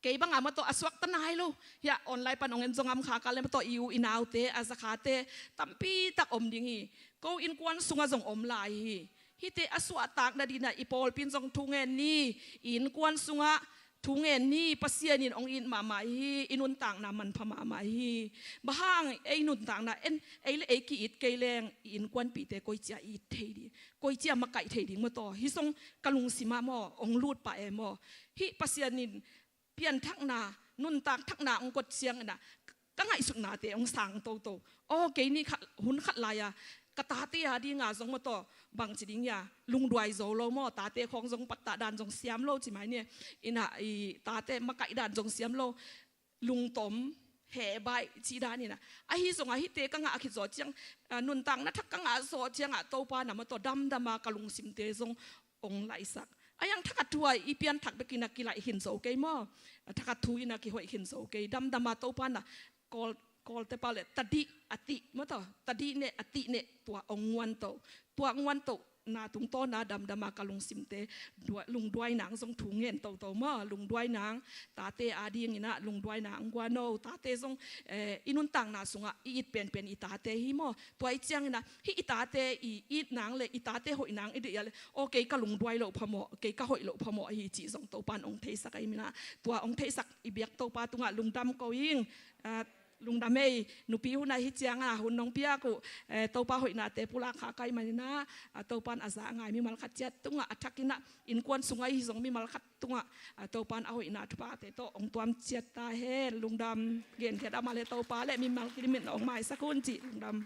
kei bang a maw tawh a suakta nai lo. Hiah online pan hong en zong om kha ka leh maw tawh, i u i naute, a zakhate tampi tak om ding hi. Ko innkuan sungah zong om lai hi. Hihte a suahtakna dingin ah i pawlpi in zong thu ngen ni. I innkuan sungah thu ngen ni. Pasian in hong it mahmah hi. I nuntakna manpha mahmah hi. Bang hang ei nuntakna en, ei le ei ki-it kei leng i innkuanpihte koici-a it thei ding, koici-a makaih thei ding maw tawh. Hih zong ka lungsim ah maw hong lut pah e maw. Hih Pasian in pianthakna, nuntak thakna hong koih ciangin ah ka ngaihsutnate hong sang toto. Aw, kei nih khat, hun khat lai-a ka tate a dinga zong maw tawh, bangci ding hiam, lungduai zo lo maw, tate khawng zong pattah dan zong siam lo ci mai ni. In ah i tate makaih dan zong siam lo, lungtom, heh baih cih dan in ah. Ahi zongah hihte ka ngah khit zawh ciang, ah, nuntakna thak ka ngah zawh ciangah Topa in ah maw tawh damdam a ka lungsimte zong hong laihsak. A hiang thakhat thu-a i pianthak bekin ah kilaih khin zo kei maw. Thakhat thu in ah kihoih khin zo kei. Damdam a Topa in ah Kawl, Kawlte pau leh tadih a tih maw tawh, tadih neh a tih neh, tua hong nguanto. Tua nguanto na tungtawn a damdam a ka lungsimte dua-, lungduaina hong zong thu ngen toto maw. Lungduaina hong, tate a dingin ah lungduaina hong guan o. Tate zong, eh, i nuntakna sungah i it penpen i tate hi maw. Tua i ciangin ah hih i tate i itna leh i tate hoihna i deih a leh, aw, kei ka lungduai loh phamawh, kei ka hoih loh phamawh ahi cih zong Topa in hong theisak ahih manin ah, tua hong theisak i biak Topa tungah lungdam ko ing. Ah, lungdam ei, nupi hun ah hih ciangah hun hong piak uh, eh, Topa hoihnate pulak kha ka hih manin ah, ah, Topa in a za a ngai mimal khat ciat tungah, a thakin ah innkuan sungah i hi zong mimal khat tungah, ah, Topa in a hoihna thuphate tawh hong tuam ciat ta hen. Lungdam. Genkhiat a mah leh Topa leh mimal kidim in hong maisak un cih lungdam.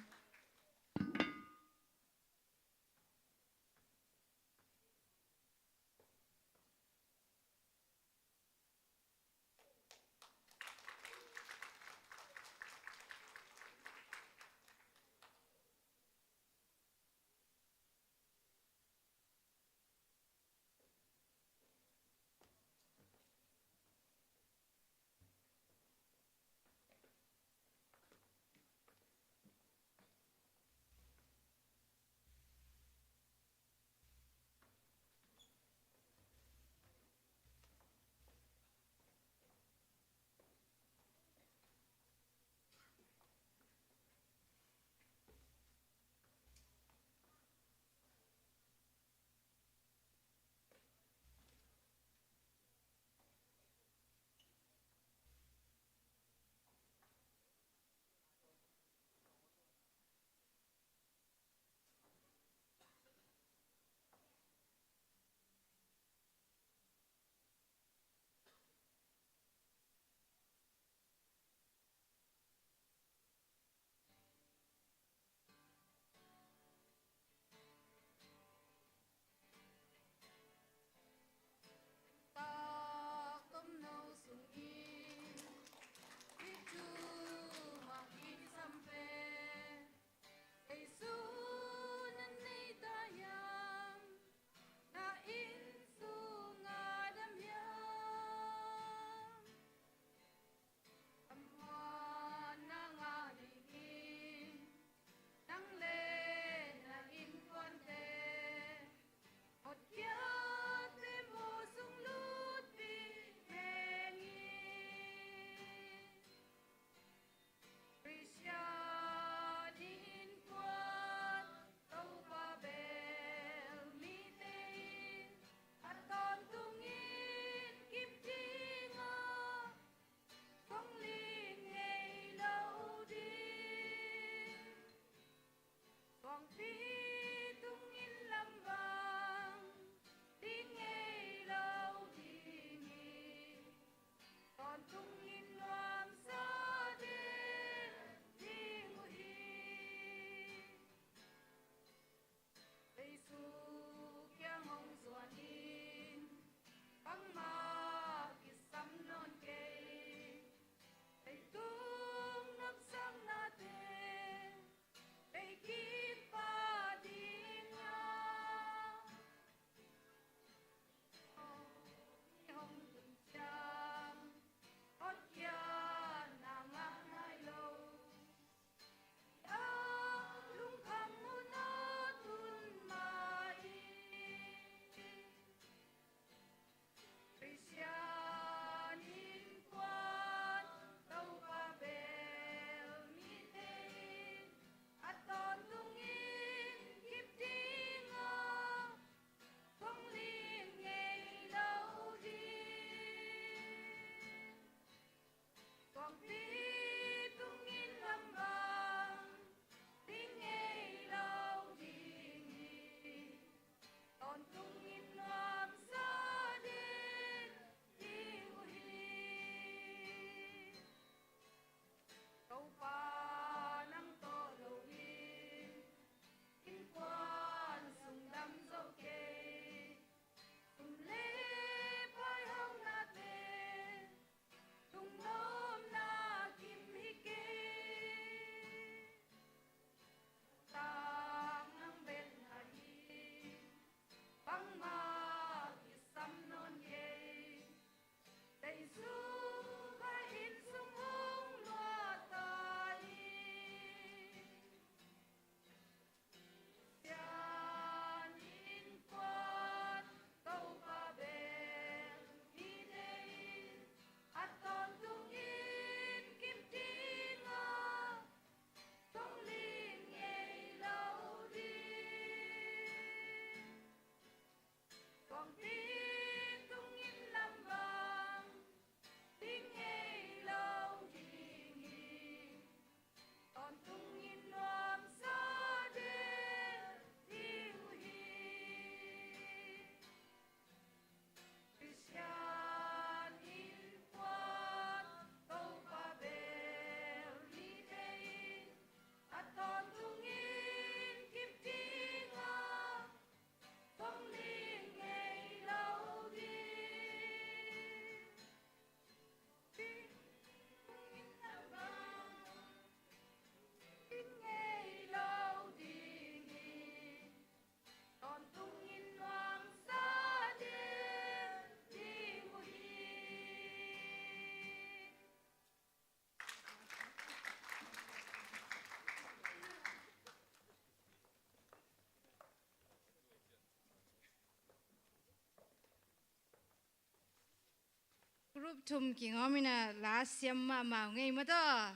Group thum kingawm in a la siam mahmah uh ngei maw taw.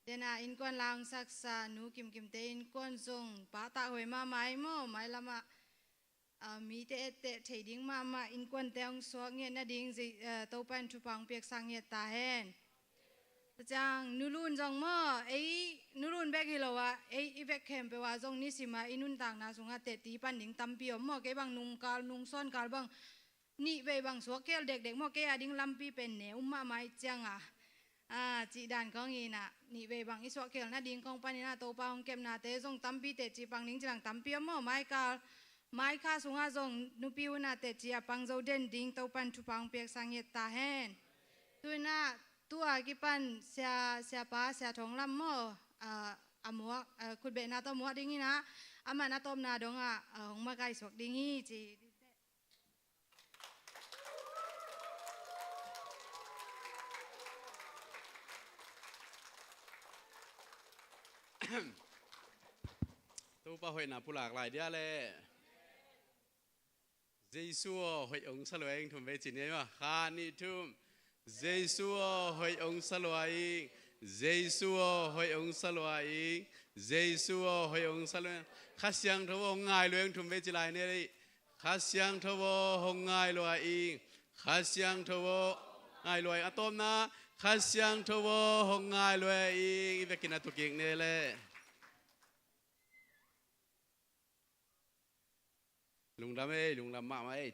Dena innkuan la hong saksa nu Kimkimte innkuan zong pahtah huai mahmah ei maw, mailamah mite etteh thei ding mahmah innkuante hong suak ngiat nading Topa in thupha hong piaksak ngiat ta hen. Ciang nulun zong maw, ei nulun bek hi lo ah ei i bek khempeuh ah zong nisim ah i nuntakna sungah tehti pan ding tampi om maw. Kei bang nungkal nungsawnkal bang nih vei bang suak khel dekdek maw, kei a ding lampi pen ne um mahmah i cianga cih dan kong inah nih vei bang i suak khel nading kong paninah Topa hong kepnate zong tampi tehci pang ding ci lang tampi om maw. Maikal maikha sungah zong nupi hunah tehci a pang zo den ding Topa in thupha hong piaksak ngiat ta hen. Tuinah tua kipan sia siapa sia thong lam maw, a muak khutbehna tawh muak dinginah aman a tawpna dongah hong makaisuak ding hi ci. Topa hoihna pulak lai dia le. Jesu aw hoih ong salua ing thum vei ci ni ai maw. Kha nih thum. Jesu aw hoih ong salua ing. Jesu aw hoih ong salua ing. Jesu aw hoih ong salua ing. Kha Siangtho aw hong ngai lua ing thum vei ci lai ni ai. Kha Siangtho aw hong ngai lua ing. Kha Siangtho aw ngai lua ing. A tawpna Kha Siangtho aw hong ngai lua ing. I vekin a tukik ni le. Lungdam ei, lungdam mahmah ei.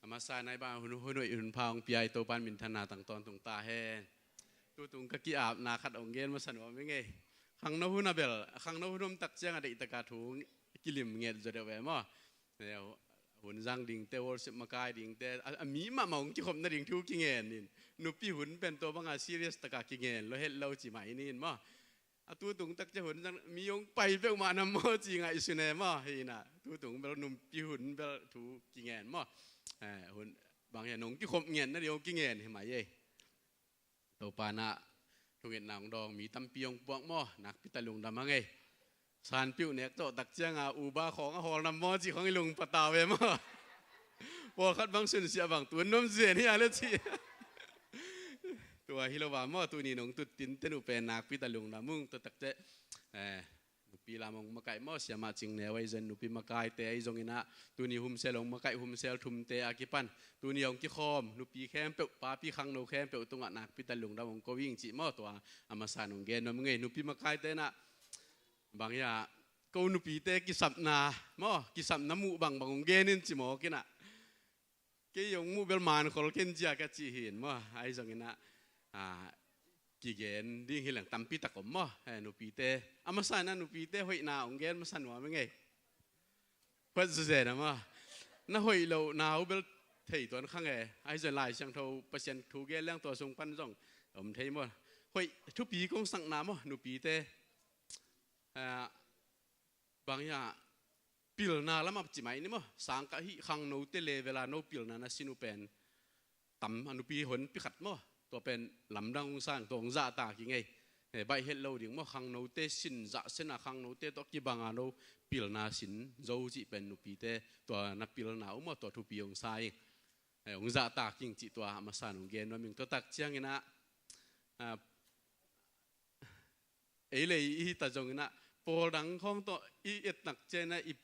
A masa nai bang hun hun hun pha hong pia i Topan minthanna tang tawntung ta hen. Tutung ka ki-apna khat hong gen masa nuam ing ei. Khangno hun a bel khangno hun om tak ciang a deihtaka thu kilim nget zaw deuh ve maw. Hun zang dingte, worship makai dingte, a mi mahmah hong kikhopna ding thu kingen in. Nupi hun pen tua banga serious taka kingen lo het lo ci mai ni in maw. A tutung tak ciang hun zang mi hong pai peuhmah na maw ci ngaihsun e maw. Hi inah tutung bel nupi hun bel thu kingen maw. Hun bang hian hong kikhop ngen na ding hong kingen hi mai ei. Topa nah thungetna hong dawng mi tampi hong puak maw. Nakpi ta lungdam a ngei. Sanpiuh nek tawh tak cianga uba khawng a hawl nam maw ci khawng i lung patau e maw. Pawlkhat bang sunsiah bang tun nuam zen hi a le ci. Tua hi lo va maw, tuni nong tut tinte nuh pen nakpi ta lungdam ung. Tua tak ciah nupi lam hong makaih maw, siamah cing neu ahi zong nupi makaite ahi zonginah tuni humsel hong makaih humsel thumte a kipan tuni hong kikhawm nupi khempeuh papi khangno khempeuh tungah nakpi ta lungdam hong ko ing cih maw. Tua a masa nong gen nuam ngei nupi makaite nah. Bang hiah ko nupite kisapna maw, kisapna muh bangbang hong gen in ci mawk inah. Kei hong muh bel mankhol ken zia ka cih hin maw. Ahi zonginah kigen ding hi leng tampi tak om maw. Nupite a masa inah nupite hoihna hong gen masa nuam ing ei. Huat zuzen a maw. Na hoih loh na uh bel thei tuan khang e. Ahi zong Lai Siangtho Pasian thu gen leng tua sung pan zong om thei maw. Hoih thupi kong sakna maw nupite. Bang hiah pilna lamah ci mai ni maw. Sangkah hih khangnote level a no pilna na sin uh pen tam a nupi honpi khat maw. Tua pen lamdang hong sang tua hong zahtak ing ei. Baih het lo ding maw, khangnote sin zahsen a khangnote tawh kibanga no pilna sin zo cih pen nupite tua na pilna uh maw tua thupi hong sa ing. Hong zahtak ing cih tua a masa nong gen nuam ing. Tua tak cianginah ei le i hita zonginah pawl dang khawng tawh i etnak cianginah i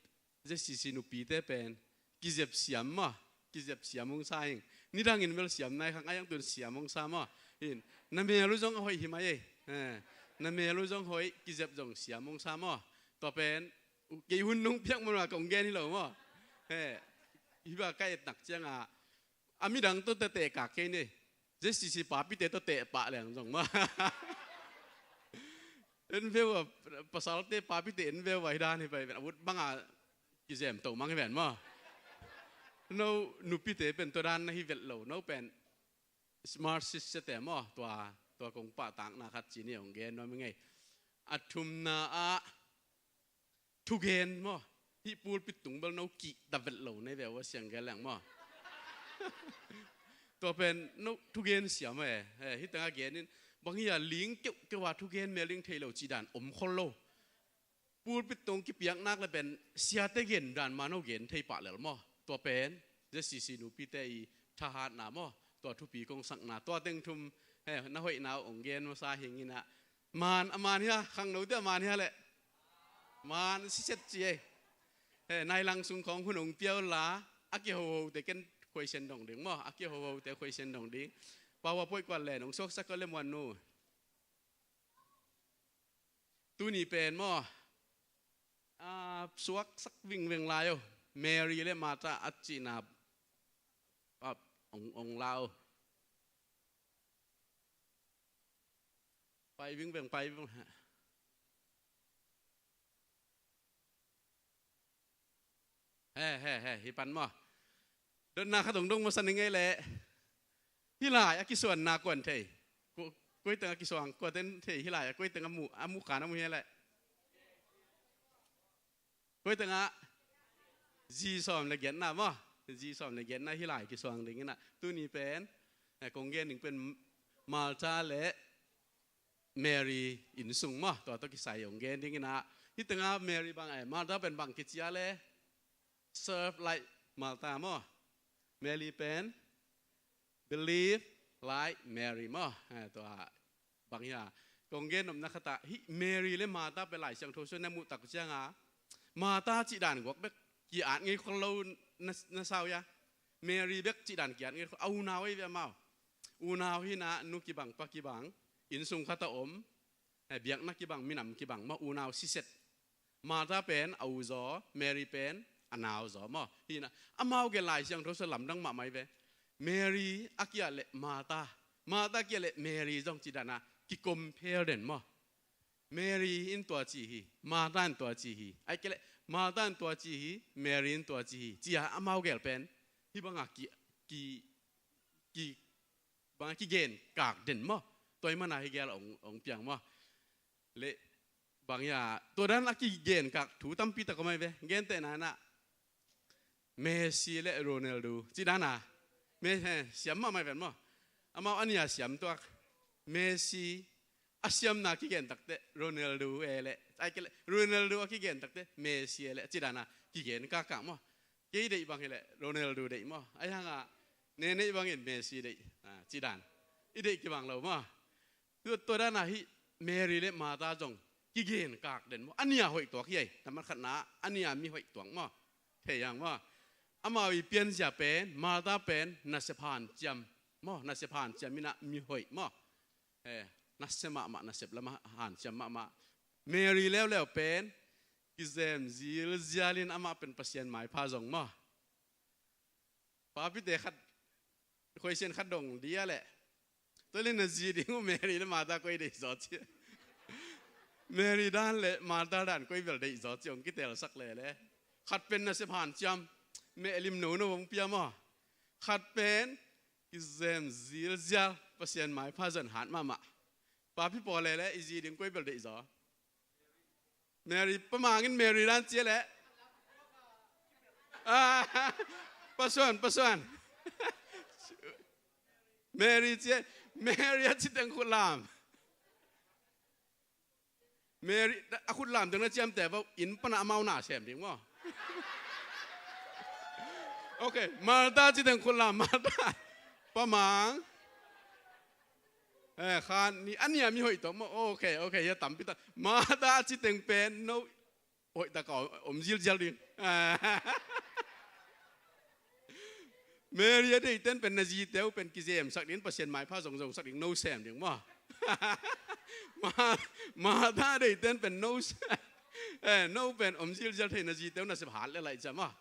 Z C C nupite pen kizep siam maw. Kizep siam hong sa ing. Nidangin bel siam nai khang a iang tun siam hong sa maw. In na mel uh zong a hoih hi mai ei. Na mel uh zong hoih kizep zong siam hong sa maw. Tua pen kei hun nong piak manua kong gen hi lo maw. Hi bang ka etnak cianga a midang tawh teh kak kei ni. Z C C papite tawh teh pah leng zong maw. En veu a pasalte papite en veu a hi dan hi pai ven a vut banga kizem to mang hi ven maw. No nupite pen tua dan na hi vet lo no pen smart sister te maw tua tua kong pahtakna khat ci ni hong gen nuam ing ei. A thumna ah thugen maw. Hih pulpit tung bel no kihta vet lo nei ve uh a siang gen leng maw. Tua pen no thugen siam e. Hih tengah genin bang hia ling keuhkeuh a thugen mel ding thei lo cih dan om khol lo. Pulpit tung kipiaknak le pen siate gen dan ma no gen thei pah lel maw. Tua pen Z C C nupite i thahatna maw, tua thupi kong sakna, tua teng thum, he, na hoihna uh hong gen masa hi ing in ah. Man, a man hia, khangnote a man hia leh? Man siset ci ei. He, nai lang sung khawng hun hong pia unla, a kihohote ken khuaisian dong ding maw, a kihohote khuaisian dong ding. PowerPoint kuan len hong suaksak ko le muan nu. Tuni pen maw, a, suaksak vingveng lai uh. Mary le Martha a cihna, a, ong, ong lau. Pai vingveng, pai vingveng. He, he, he, hih pan maw. Dotna khat hong dong masa ning ei leh. Hih lai a kisuanna kuan thei? Ku-, koi teng a kisuang, kua ten thei hih lai a koi teng a mu, a mu khan a mu hia leh? Koi teng a zi sawm le giatna maw. Zi sawm le giatna hih lai kisuang ding in ah. Tuni pen, eh, kong gen ding pen Martha le Mary innsung maw, tua tawh kisai hong gen ding in ah. Hih teng a Mary bang, eh, Martha pen bang kici a leh? Serve like Martha maw. Mary pen believe like Mary maw. Eh, tua bang hia. Kong gen nopna khat ah, hih Mary le Martha pen Lai Siangtho sung na muh tak ciang a, Martha cih dan guak bek ki-at ngei khol lo na, na sa uh hia. Mary bek cih dan ki-at ngei khol, a unau ei ve amau. Unau hi in ah, nu kibang, pa kibang, innsung khat a om, eh, biakna kibang, minam kibang maw, unau siset. Martha pen a u zaw, Mary pen a nau zaw maw. Hi in ah, amau gelh Lai Siangtho sung lamdang mahmah ei ve. Mary a kiat leh Martha, Martha a kiat leh Mary zong cih dan a ki-compare den maw. Mary in tua ci hi, Martha in tua ci hi. Ahih kei leh Martha in tua ci hi, Mary in tua ci hi, ci a amau gelh pen hih bang a ki, ki, ki, bang a kigen kak den maw. Tua ahih man a hih gel hong, hong piang maw. Le bang hia, tua dan a kigen kak thu tampi tak om ei ve. Gentehna in ah, Messi le Ronaldo cih dan a. Me-, he, siam mahmah ei ven maw. Amau a nia siam tuak. Messi a siamna kigen tak teh Ronaldo e leh, ahih kei leh Ronaldo a kigen tak teh Messi e leh, cih dan a kigen kak kak maw. Kei deih bang hi leh Ronaldo deih maw. Ahih hang a, ne neih bangin Messi deih, ah, cih dan. I deih kibang lo maw. Tua, tua dan a hih Mary le Martha zong kigen kak den maw. A nia hoih tuak hi ei. Nambat khatna, a nia mi hoih tuak maw. Thei hang maw. Amau i pianzia pen, Martha pen nasep hanciam maw, nasep hanciam in ah mi hoih maw. Eh, nasep mahmah, nasep lam ah hanciam mahmah. Mary leuleu pen kizem zilzial in, amah pen Pasian maipha zong maw. Papite khat, khuaisian khat dong dia leh, tua leh na zi ding uh Mary le Martha koi deih zaw ci. Mary dan le Martha dan koi bel deih zaw ci hong kitelsak leh leh. Khat pen nasep hanciam, mehlim nono hong pia maw. Khat pen kizem zilzial, Pasian maipha zong hat mahmah. Papi pawl leh leh i zi ding koi bel deih zaw? Mary, Pa Mang in Mary dan ci leh. Ah, Pa Suan, Pa Suan. Mary ci, Mary a ci teng khut lam. Mary, a khut lam teng na ciamteh vo, inn pan a amau na sem ding maw. Ok, Martha ci teng khut lam, Martha. Pa Mang. Eh, khan ni, a nia mi hoih tuak maw. Ok, ok, hia tampi tak. Martha a ci teng pen no hoih tak a om zilzial ding. Mary a deihten pen na zite uh pen kizemsak ding, Pasian maipha zongzongsak ding, no sem ding maw. Ma, Martha a deihten pen no sem. Eh, no pen om zilzial thei, na zite uh nasep hat le laih cia maw.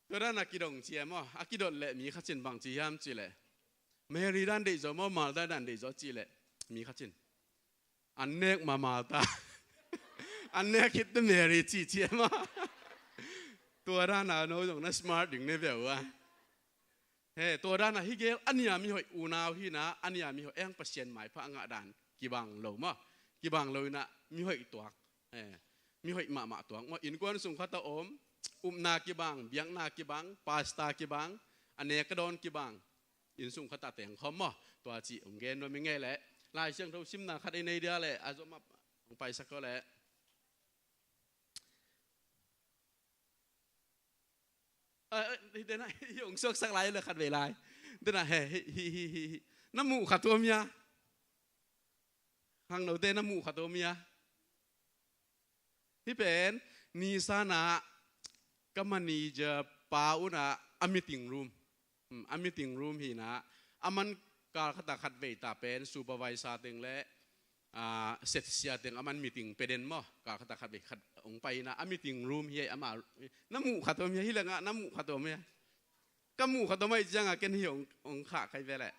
Tua dan a kidong cia maw, a kidot leh mi khat in bang ci hiam cih leh, Mary dan deih zaw maw, Martha dan deih zaw cih leh, mi khat in, an nek ma Martha, an nek khit teh Mary ci cia maw. Tua dan a no zong na smart ding ne ve uh a. He, tua dan a hih gel a nia mi hoih, unau hi in a, a nia mi hoih, eng Pasian maipha a ngah dan kibang lo maw. Kibang lo in a mi hoih tuak. He, mi hoih mahmah tuak maw. Innkuan sung khat a om, upna kibang, biakna kibang, pastor kibang, a nek a dawn kibang, inn sung khat a teng khawm maw. Tua cih hong gen nuam ing ei leh. Lai Siangtho simna khat i nei dia leh, a zom ah hong paisak ko leh. Dena hi hong suaksak lai le khat vei lai. Dena he hi hi hi hi hi. Na muh kha tuam hia? Khangnote na muh kha tuam hia? Hi pen, ni sana ka manager pa una a meeting room. Hmm, a meeting room hina, a man kal khata khat vei ta pen supervisor teng le, ah, setsia teng a man meeting peden maw. Kal khata khat vei khat ong pai ina, a meeting room hi ama, na muh kha tuam hia, hi langa na muh kha tuam hia? Ka muh kha tuam ai cianga ken hi ong, ong kha kai ve le.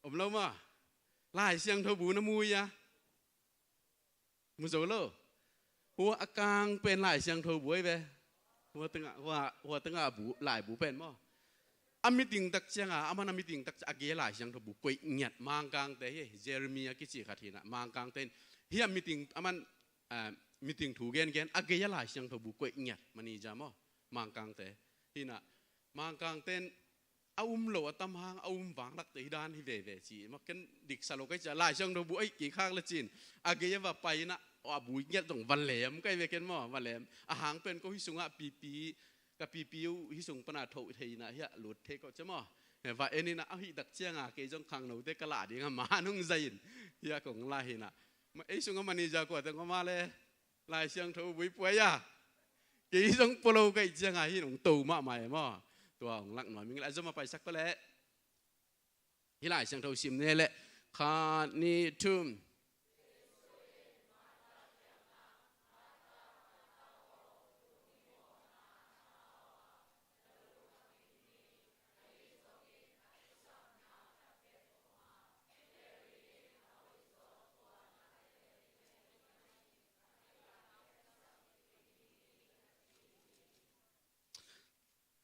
Om lo maw? Lai Siangtho bu na mu hia? Mu zo lo. Hua a kang pen Lai Siangtho bu ai ve. Hua tengah, hua, hua tengah bu, lai bu pen maw? A meeting tak cianga, a man a meeting tak cianga, a gei Lai Siangtho bu koih ngiat Mangkangte hi, Jeremiah kici khat hina, Mangkangte in. Hi a meeting, a man, ah, meeting thu gen gen, a gei a Lai Siangtho bu koih ngiat, manager maw? Mangkangte. Hina, Mangkangte in, a um lo a tam hang, a um vanglakte hi dan hi veve ci. Maw ken diksa lo kai cia, Lai Siangtho bu ai kei khak le cin. A gei a va pai ina, a bu ngiat zong va lem kai ve ken maw, va lem. A hang pen ko hi sungah pipi, ka pipi uh hi sung pana tho thei ina, hia lut thei ko cia maw. He va en ina, a hi tak cianga kei zong khangnote ka lah dinga ma nung zai in. Hia kong lah hina. Ma ei sungah manager kua teng ko ma le. Lai Siangtho bu i puai a. Kei zong polo kai cianga hi nong to mahmah e maw. Tua ong lak nuam ing le a zom a paisak ko le. Hi Lai Siangtho sim ne le. Khat, ni, thum.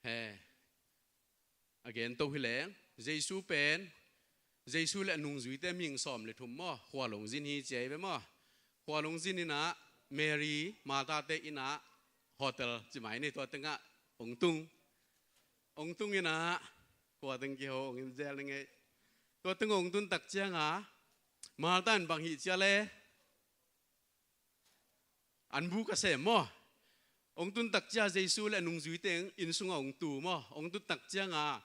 He. A gen to hi leng, Jesu pen, Jesu le a nungzuite mihing sawm le thum maw, khua lungzin hi ci ai ve maw. Khua lungzin ina, Mary, Martha te ina, hotel ci mai ni, tua tengah ong tung. Ong tung ina, khua teng kiho, ong in zel ni ngei. Tua teng ong tun tak cianga, Martha in bang hi cia le, an bu ka sem maw. Ong tun tak cia Jesu le a nungzuite inn sunga ong tu maw. Ong tun tak cianga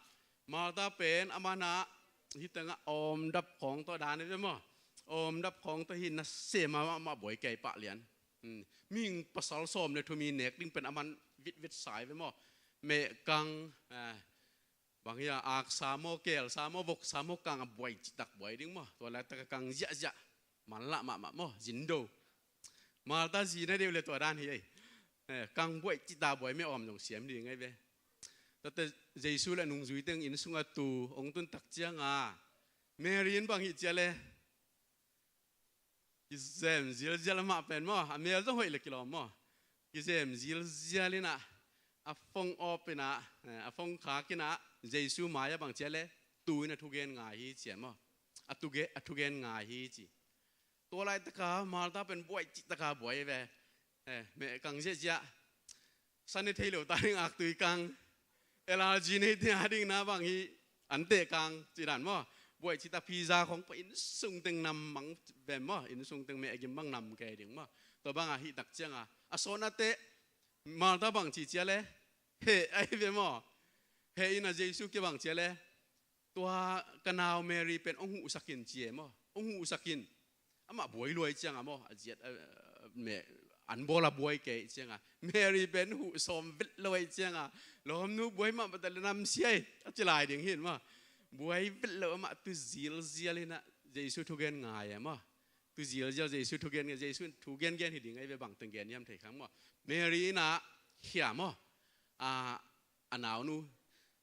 Martha pen a mana hi tengah awm dap khawng tawh dan hi ve maw. Awm dap khawng tawh hi na sem a mah buai kei pah lian. Hmm. Mihing pasal sawm le thum i nek ding pen a man vitvit sai ve maw. Meh kang, eh, bang hia, aksa maw, kelsa maw, voksa maw, kang a buai citak buai ding maw. Tua laitaka kang ziahziah. Manlah mahmah maw, zindo. Martha zi na deuh le tua dan hi ei. Eh, kang buai cita buai meh awm zong siam ding ei ve. Tate Jesu le nungzui teng inn sunga tu, ong tun tak cianga Mary in bang hi cia le. Kizem zilzial amah pen maw, a mel zong hoih le kilawm maw. Kizem zilzial ina, a fong awp ina, eh, a fong khak ina, Jesu mai-ah bang cia le, tu ina thugen ngai hi cia maw. A tuge, a thugen ngai hi ci. Tua laitaka Martha pen buai cihtaka buai ve. Eh, meh kang ziahziah. Sa ne thei lo ta ding aktui kang. Allergy nei te a ding na bang hi. An teh kang ci dan maw. Buai cita pizza khong pa inn sung teng nam mang ve maw. Inn sung teng meh gim bang nam kei ding maw. Tua banga hih tak cianga a sawn a teh. Martha bang ci cia le. He ai ve maw. He ina Jesu kia bang cia le. Tua ka nau Mary pen ong huhsak in ci e maw. Ong huhsak in. Amah buai luai cianga maw. A ziat, a, a, meh, an bawl a buai kei cianga. Mary pen huh sawm vet luai cianga. Lawmnu buai mah bata le nam siai. A ci lai ding hin maw. Buai vet lo amah tu zilzial ina Jesu thugen ngai e maw. Tu zilzial Jesu thugen ngai, Jesu thugen gen hi ding ai ve bang teng gen hiam thei khang maw. Mary ina hia maw. A, a naunu.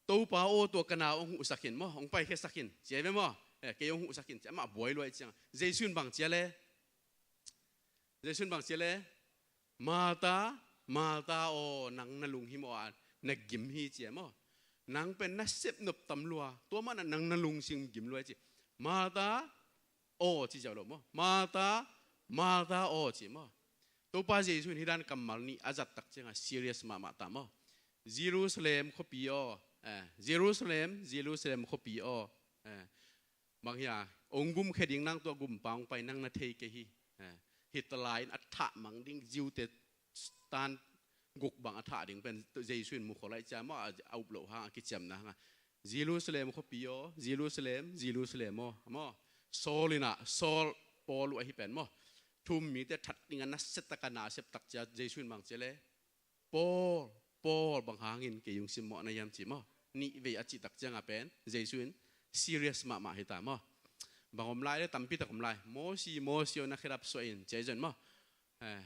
Topa aw, tua ka nau ong huhsak in maw, ong paikhiasak in ci ai ve maw. Eh, kei ong huhsak in ci, amah buai luai cianga. Jesu in bang cia le. Jesu in bang cia le. Martha, Martha aw, nang na lunghimawh a na gim hi ci ai maw. Nang pen na sep nop tam lua, tua mana nang na lungsim gim lua ci. Martha aw ci ziau lo maw. Martha, Martha aw ci maw. Topa Jesu in hi dan kammal nih a zat tak cianga serious mahmah ta maw. Jerusalem khuapi aw, eh, Jerusalem, Jerusalem khuapi aw, eh, bang hia, ong gumkhia ding nang tua gumpa ong pai nang na thei kei hi, eh, hi ta lai in a thah mang ding Jew te tan guk bang a thah ding pen Jesu in mukhol ahih ciang maw, a, a up loh hang, a kiciamna hang a, "Jerusalem khuapi aw, Jerusalem, Jerusalem aw," maw, "Saul in ah, Saul, Paul uh ahi pen maw, thu-um mite that ding a nasia tak a na a sep tak ciang Jesu in bang ci leh, 'Paul, Paul, bang hangin kei hong simmawh na hiam?' ci maw. Nih vei a cih tak ciang a pen Jesu in serious mahmah hi ta maw. Bang om lai leh, tampi tak om lai. 'Mosi, Mosi aw, na khedap suah in,' ci ahi zong maw. Eh,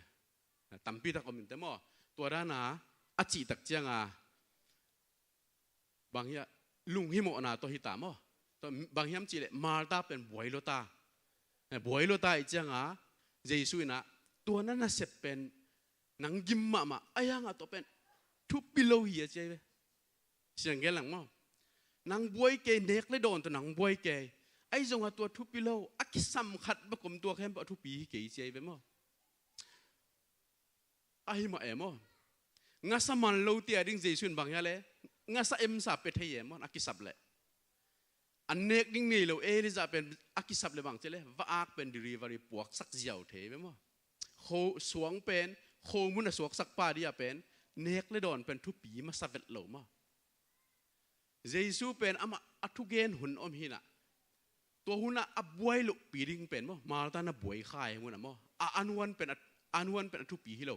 tampi tak om inteh maw. Tua dan a a cih tak ciang a bang hiam, lunghimawhna tawh hi ta maw. Tua bang hiam cih leh Martha pen buai lua ta. Eh, buai lua ta ahih ciang a Jesu in ah, 'Tua na nasep pen nang gim mahmah, ahi hang a tua pen thupi lo hi,' a ci ahi ve. Siang gen lang maw. Nang buai kei, nek le dawn tawh nang buai kei. Ahi zong a tua thupi lo, a kisam khat bek om, tua khempeuh a thupi hi kei," ci ahi ve maw. Ahi mah e maw. Ngasa man lote a ding Jesu in bang hia leh, ngasa emsa pia thei e maw, a kisap leh. An nek ding nei lo Elijah pen a kisap leh bang ci leh, va-ak pen delivery puaksak ziau thei ve maw. Kho, suang pen khomun a suaksak pa dia pen nek le dawn pen thupi masa vet lo maw. Jesu pen amah a thugen hun om hi-in ah, tua hun ah a buai lohpi ding pen maw, Martha na buai kha e, hun ah maw, a, a nuan pen a, a nuan pen a thupi hi lo,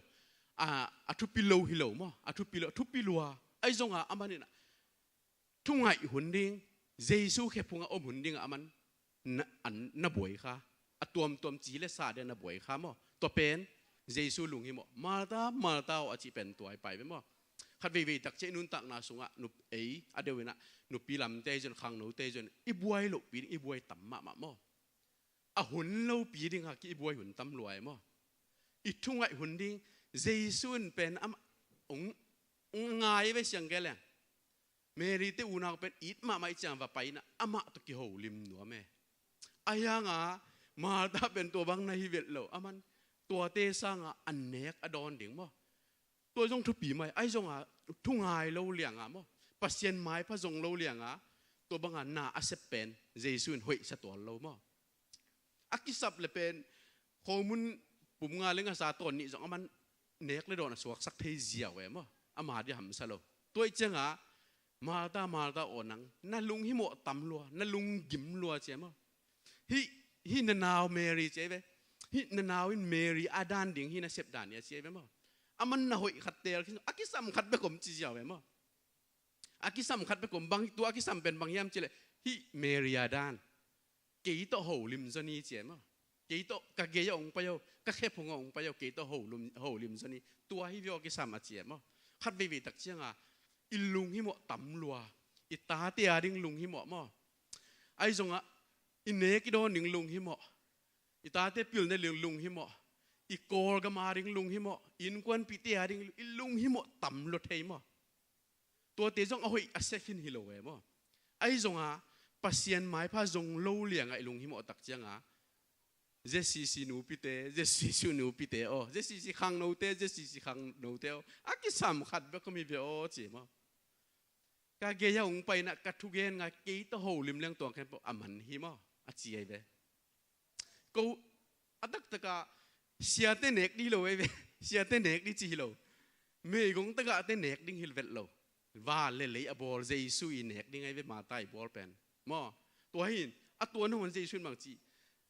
a, a thupi lo hi lo maw, a thupi lo, a thupi lua. Ahi zong a aman in ah thu ngaih hun ding, Jesu khe phung a om hun ding a aman na, an, na buai kha. A tuamtuam ci le sa dia na buai kha maw. Tua pen Jesu lunghimawh, "Martha, Martha aw," a cih pen tua hi pai ve maw. Khat veivei tak ciang i nuntakna sungah nup ei, a deuh in ah nupi lamte zong, khangnote zong, i buai lohpi ding, i buai tam mahmah maw. A hun lopi ding a ki, i buai hun tam lua e maw. I thu ngaih hun ding, Jesu in pen amah hong, hong ngai ve, siang gen leng. Mary te unau pen it mahmah ahih ciang va pai in ah amah tawh kiholim nuam e. Ahi hang a Martha pen tua bang na hi vet lo, aman tuate sang a an nek a dawn ding maw. Tua zong thupi mai, ahi zong a thu ngai lo liang a maw, Pasian maipha zong lo liang a, tua bang a na a sep pen Jesu in hoihsa tuan lo maw. A kisap leh pen khomun pum nga le ngasa tawn nih zong aman nek le dawn a suaksak thei ziau e maw. Ama dia hamsa lo. Tua ahih ciang a, "Martha, Martha aw, nang na lunghimawh tam lua, na lunggim lua," ci e maw. Hih, hih na nau Mary ci e ve. Hih na nau in Mary a dan ding, hih na sep dan hi a ci e ve maw. Aman na hoih khat teel khin, a kisam khat bek om ci ziau e maw. A kisam khat bek om, bang, tua a kisam pen bang hiam cih leh, "Hih Mary a dan, kei tawh holim zaw ni," ci e maw. "Kei tawh ka gei ah hong pai o, ka khe phung ah hong pai o, kei tawh holim, holim zaw ni. Tua hi ve aw kisam," a ci e maw. Khat veivei tak ciang a i lunghimawh tam lua, i tate a ding lunghimawh maw. Ahi zong a i nek i dawn ding lunghimawh, i tate pilna ding lunghimawh, i Kawlgam a ding lunghimawh, i innkuanpihte a ding i lunghimawh tam lua thei maw. Tuate zong a hoih a sia khin hi lo e maw. Ahi zong a Pasian maipha zong lo liang a i lunghimawh tak ciang a, "ZCC nupite, ZCC nupite aw, ZCC khangnote, ZCC khangnote aw, a kisam khat bek om hi ve aw," ci e maw. "Ka gei ah hong pai in ah ka thugen ngai, kei tawh holim leng tua khempeuh a man hi maw," a ci ahi ve. Ko, a taktak a siate nek ding hi lo e ve. Siate nek ding ci hi lo. Meigong tagahte nek ding hi vet lo. Van le lei a bawl Jesu i nek ding ahi ve, Martha i bawl pen maw. Tua hi in, a tua nangawn Jesu in bang ci,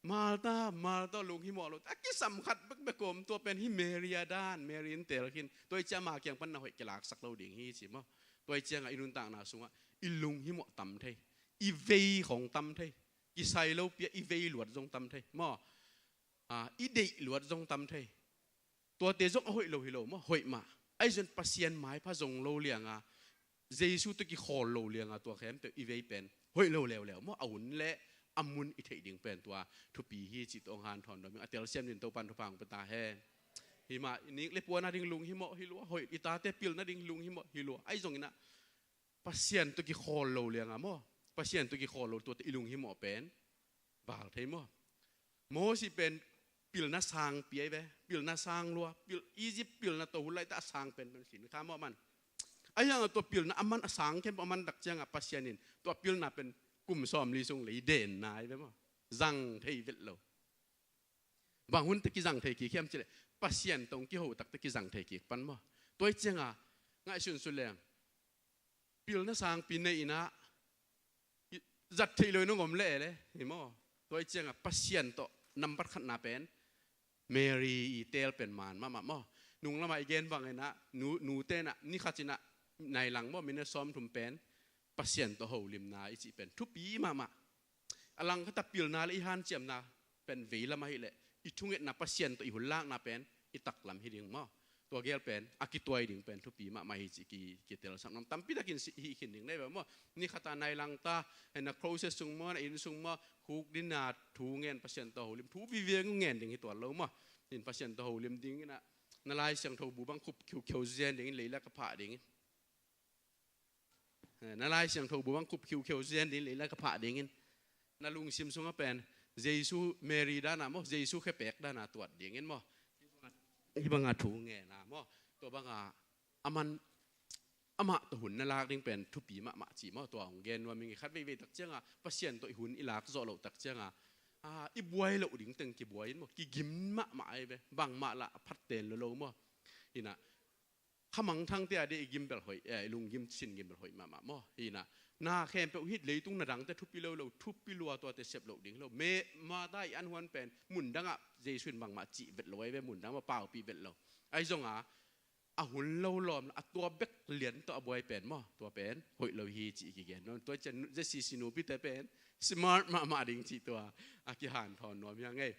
"Martha, Martha, lunghimawh lo, a kisam khat bekbek om, tua pen hih Mary a dan, Mary in teel khin, tua ahih ciang ama kiang pan na hoih kilaksak lo ding hi," ci maw. Tua ahih ciang a i nuntakna sungah i lunghimawh tam thei, i vei khawng tam thei. Kisai lopi a i vei luat zong tam thei maw. A, i deih luat zong tam thei. Tuate zong a hoih lo hi lo maw, hoih mah. Ahi zong Pasian maipha zong lo liang a, Jesu tawh kikhawl lo liang a, tua khempeuh i vei pen hoih lo leuleu maw. A hun le a mun i theih ding pen tua thupi hi cih tawh hong hanthawn nuam ing. A telsiam dingin Topa'n thupha hong pia ta hen. Hih mah i nik le puan a ding lunghimawh hi lua, hoih i tate pilna ding lunghimawh hi lua. Ahi zongin ah Pasian tawh kikhawl lo liang a maw, Pasian tawh kikhawl lo, tuate i lunghimawh pen val thei maw. Mosi pen pilna sangpi ahi ve, pilna sang lua, pil, Egypt pilna tawh hun laitakin a sang pen pen sin kha maw aman. Ahi hang a tua pilna aman a sang khempeuh aman tak ciang a Pasian in tua pilna pen kum sawmli sung lei denna ahi ve maw. Zang thei vet lo. Bang hun teh kizang thei kik hiam cih leh Pasian tawh hong kiho tak teh kizang thei kik pan maw. Tua hi cianga ngaihsun suk leng pilna sangpi nei in ah zat theih lo in hong om leh e le hi maw. Tua hi cianga Pasian tawh nambat khatna pen Mary i teel pen man mahmah maw. Nung lamah i gen bangin ah nu, nute in ah ni khat in ah nai lang maw, minute sawmthum pen Pasian tawh holimna i cih pen thupi mahmah. A lang khat a pilna le i hanciamna pen vei lam ahih leh i thungetna Pasian tawh i hun lakna pen i taklam hi ding maw. Tua gel pen a kituai ding pen thupi mahmah hi cih ki, kitelsak nuam. Tampi takin si, hih khin ding nei ve maw. Ni khat a nai lang ta, hena crusade sung maw, na inn sung maw, khuk dina thu ngen, Pasian tawh holim, thu vive ngen ding hi tuan lo maw. In Pasian tawh holim ding in ah na Lai Siangtho bu bang khup khiukheu zen ding in, leilak a phah ding in. Eh, na Lai Siangtho bu bang khup khiukheu zen ding, leilak a phah ding in. Na lungsim sungah pen Jesu, Mary dana maw, Jesu khepek dana tuat ding in maw. Hih banga thu ngena maw. Tua banga aman amah tawh hun na lak ding pen thupi mahmah ci maw. Tua hong gen nuam ing. Khat veivei tak cianga Pasian tawh i hun i lak zawh loh tak cianga, ah, i buai loh ding teng kibuai in maw, kigim mahmah ai ve. Bangmah lah a phatten lo lo maw. Hi in ah khamangthangte a dih i gim bel hoih, eh, i lunggim sin gim bel hoih mahmah maw. Hi in ah na khempeuh hih leitung na dangte thupi lo lo, thupi lua, tuate sep loh ding lo. Me, mata i an huan pen mun dangah Jesu in bangmah cih vet lo ai ve, mun dangah paupih vet lo. Ahi zonga a hun lo lawm a tua bek lian tawh a buai pen maw, tua pen hoih lo hi cih kigen nuam. Tua ciang Z C C nupite pen smart mahmah ding cih tua a kihanthawn nuam hi a ngei.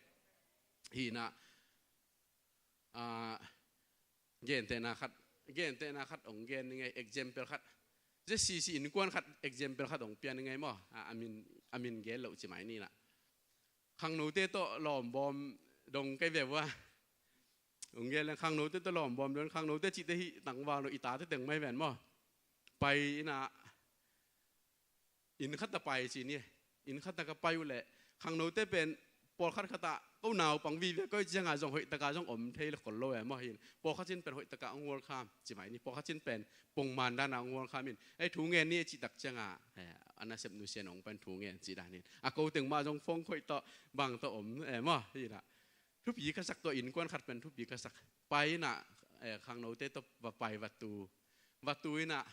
Hi in ah, ah, gentehna khat, gentehna khat hong gen ni ngei, example khat. Z C C innkuan khat example khat hong pia ni ngei maw. Ah, a min, a min gen loh ci mai ni in ah. Khangnote tawh lawmbawm dong kei ve vua. Hong gen leng khangnote tawh lawmbawm dong, khangnote cihte hih tangval lo, i tate teng mai ven maw. Pai in ah inn khat a pai ci ni. Inn khat a ka pai uh leh khangnote pen pawlkhat khat ah ko naupang vive koi cianga zong hoihtaka zong om thei le khol lo e maw. Hi in pawlkhat cin pen hoihtaka hong welcome ci mai ni, pawlkhat cin pen pongman dana hong welcome in, ei thu ngen ni e cih tak cianga, eh, a nasep nusia in hong pai in thu ngen cih dan in. A ko teng mah zong phone khoih tawh bang tawh om e maw. Hi in ah thupi ka sak, tua innkuan khat pen thupi ka sak. Pai in ah, eh, khangnote tawh va pai va tu. Va tu in ah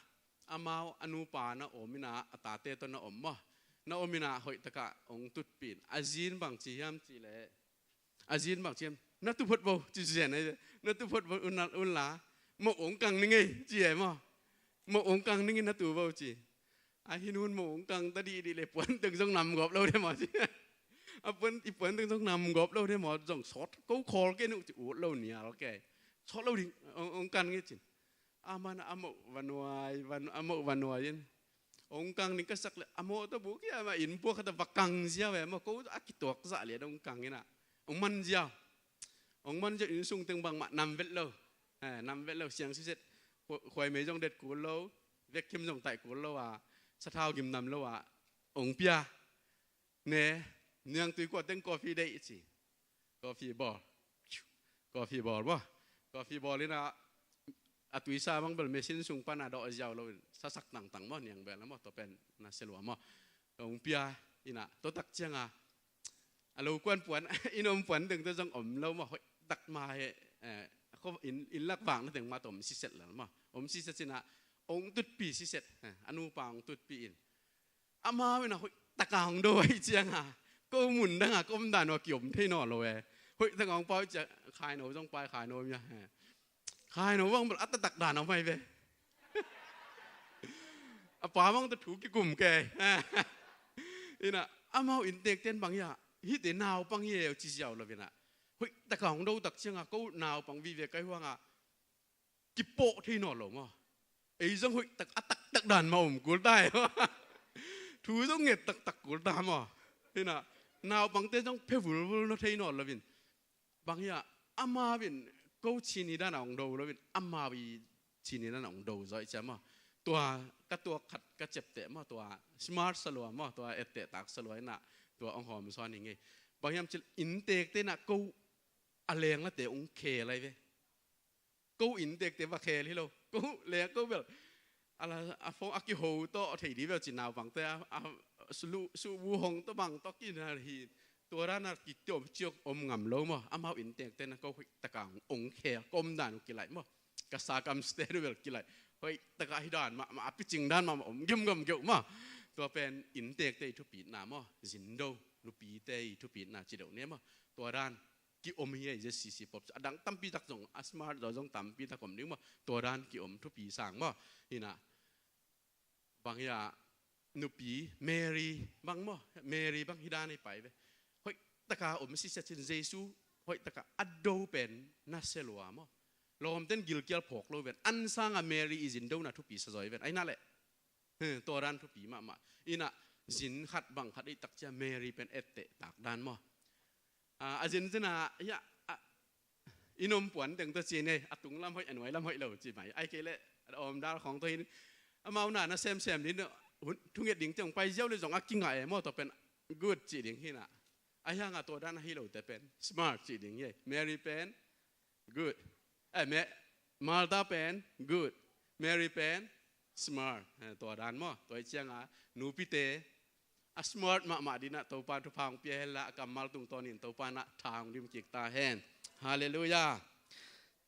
amau a nupa na om in ah a tate tawh na om maw. Na om in ah hoihtakah hong tutpih in. A zin bang ci hiam cih leh, a zin bang ci hiam, na tu phot vo ci zen ai. Na tu phot vo un la, un la, moh hong kang ni ngei ci e maw. Moh hong kang ni ngei, na tu vo ci. A hi nun moh hong kang ta dihdih le puan teng zong nam gawp lo de maw ci. A puan, i puan teng zong nam gawp lo de maw, zong sawt ko khawl kei nuh ci, ut lo nial kei. Sawt lo ding, hong, hong kang ngei cin. Aman a moh va nuai, va nu-, a moh va nuai in. Hong kang ding ka sak le a moh tawh buk hiam a innpua khat a va kang ziau e maw, ko a kituak zah lian hong kang in ah. Hong man ziau. Hong man ziau, inn sung teng bangmah nam vet lo. Eh, nam vet lo, siang siset. Khuai mei zong det kul lo, vekkhim zong taih kul lo a, sathau gim nam lo a, hong pia. Ne, niangtui kua teng coffee deih ci. Coffee bawl. Coffee bawl maw. Coffee bawl in ah a tuisa bang bel machine sung pan a dawh ziau lo in, sasak tangtang maw, niang bel maw, tua pen na selua maw. Hong pia in ah, tua tak cianga a lo kuan puan, inn om puan teng tawh zong om lo maw, hoih tak mah he, eh, a kho inn, inn lak vak na teng mah tawh om siset lel maw. Om siset in ah hong tutpih siset, eh, a nupa hong tutpih in. Amau in ah hoihtaka hong do ahih cianga ko mun danga ka om dan uh a kiom thei nawn lo e. Hoihtaka hong pau ciang khaino zong pai, khaino mia, eh. Khaino bang bel a taktak dan a om ai ve. A pa bang tawh thu kikum kei. In ah amau inntekte in bang hiam, hihte naupang hi e ci ziau lo in ah. Hoihtaka hong do tak cianga ko naupang vive ka hih huanga kipawh thei nawn lo maw. Ei zong hoihtak a taktak dan mah om kul ta e. Thu zong nget taktak kul ta maw. In ah naupangte zong phe vulvul nawn thei nawn lo in. Bang hiam, amau in ko cih ni dan a hong do lo in, amau i cih ni dan a hong do zaw i cia maw. Tua ka tuak khat ka ciapteh maw, tua smart sa lua maw, tua etteh tak sa lua in ah, tua hong hawm sawn hi ngei. Bang hiam cih leh inntekte in ah ko a leng late hong khel ai ve. Ko inntekte va khel hi lo. Ko leng ko bel a la, a phone a kiho tawh thei dih bel ci, naupangte a, a su, subu hong tawh bang tawh kina hi. Tua dan a kitiawm ciok om ngam lo maw. Amau inntekte na ko hoih taka ong khel, ka omdan uh kilaih maw. Ka circumstance uh bel kilaih. Hoih taka hi dan mah, mah a picing dan mah, mah om gemgam geuh maw. Tua pen inntekte i thupitna maw. Zindo, nupite i thupitna ci deuh ne maw. Tua dan kiom hi ei, Z C C pop. A dang tampi tak zong, a smart zaw zong tampi tak om ding maw. Tua dan kiom thupi sang maw. Hi na, bang hi a, nupi, Mary bang maw. Mary bang hi dan hi pai ve. Hoih taka om sisia cin Jesu, hoih taka a do pen na se lua maw. Lawmten gilkial phawk lo ven. An sanga Mary i zindona thupi sa zaw hi ven. Ai na leh. He, tua dan thupi mahmah. Ina zin khat bang khat i tak cia Mary pen etteh tak dan maw. A, a zinzin a, ya, a, i nom puan teng tawh ci ne, a tung lam hoih, a nuai lam hoih lo ci mai. Ai kei leh, a om dal khawng tawh hi. Amau na, na semsem ding, hun, thunget ding teng pai ziau le zong a kingah e maw, tua pen good ci ding hi na. A hiang a tua dan a hi lo te pen smart ci ding hi. Mary pen good. Eh, Me-, Martha pen good. Mary pen smart. Eh, tua dan maw. Tua hi cianga nupite a smart mahmah dina Topa thupha hong pia hen la, a kammal tungtawnin Topa na tha hong dim kik ta hen. Halleluiah.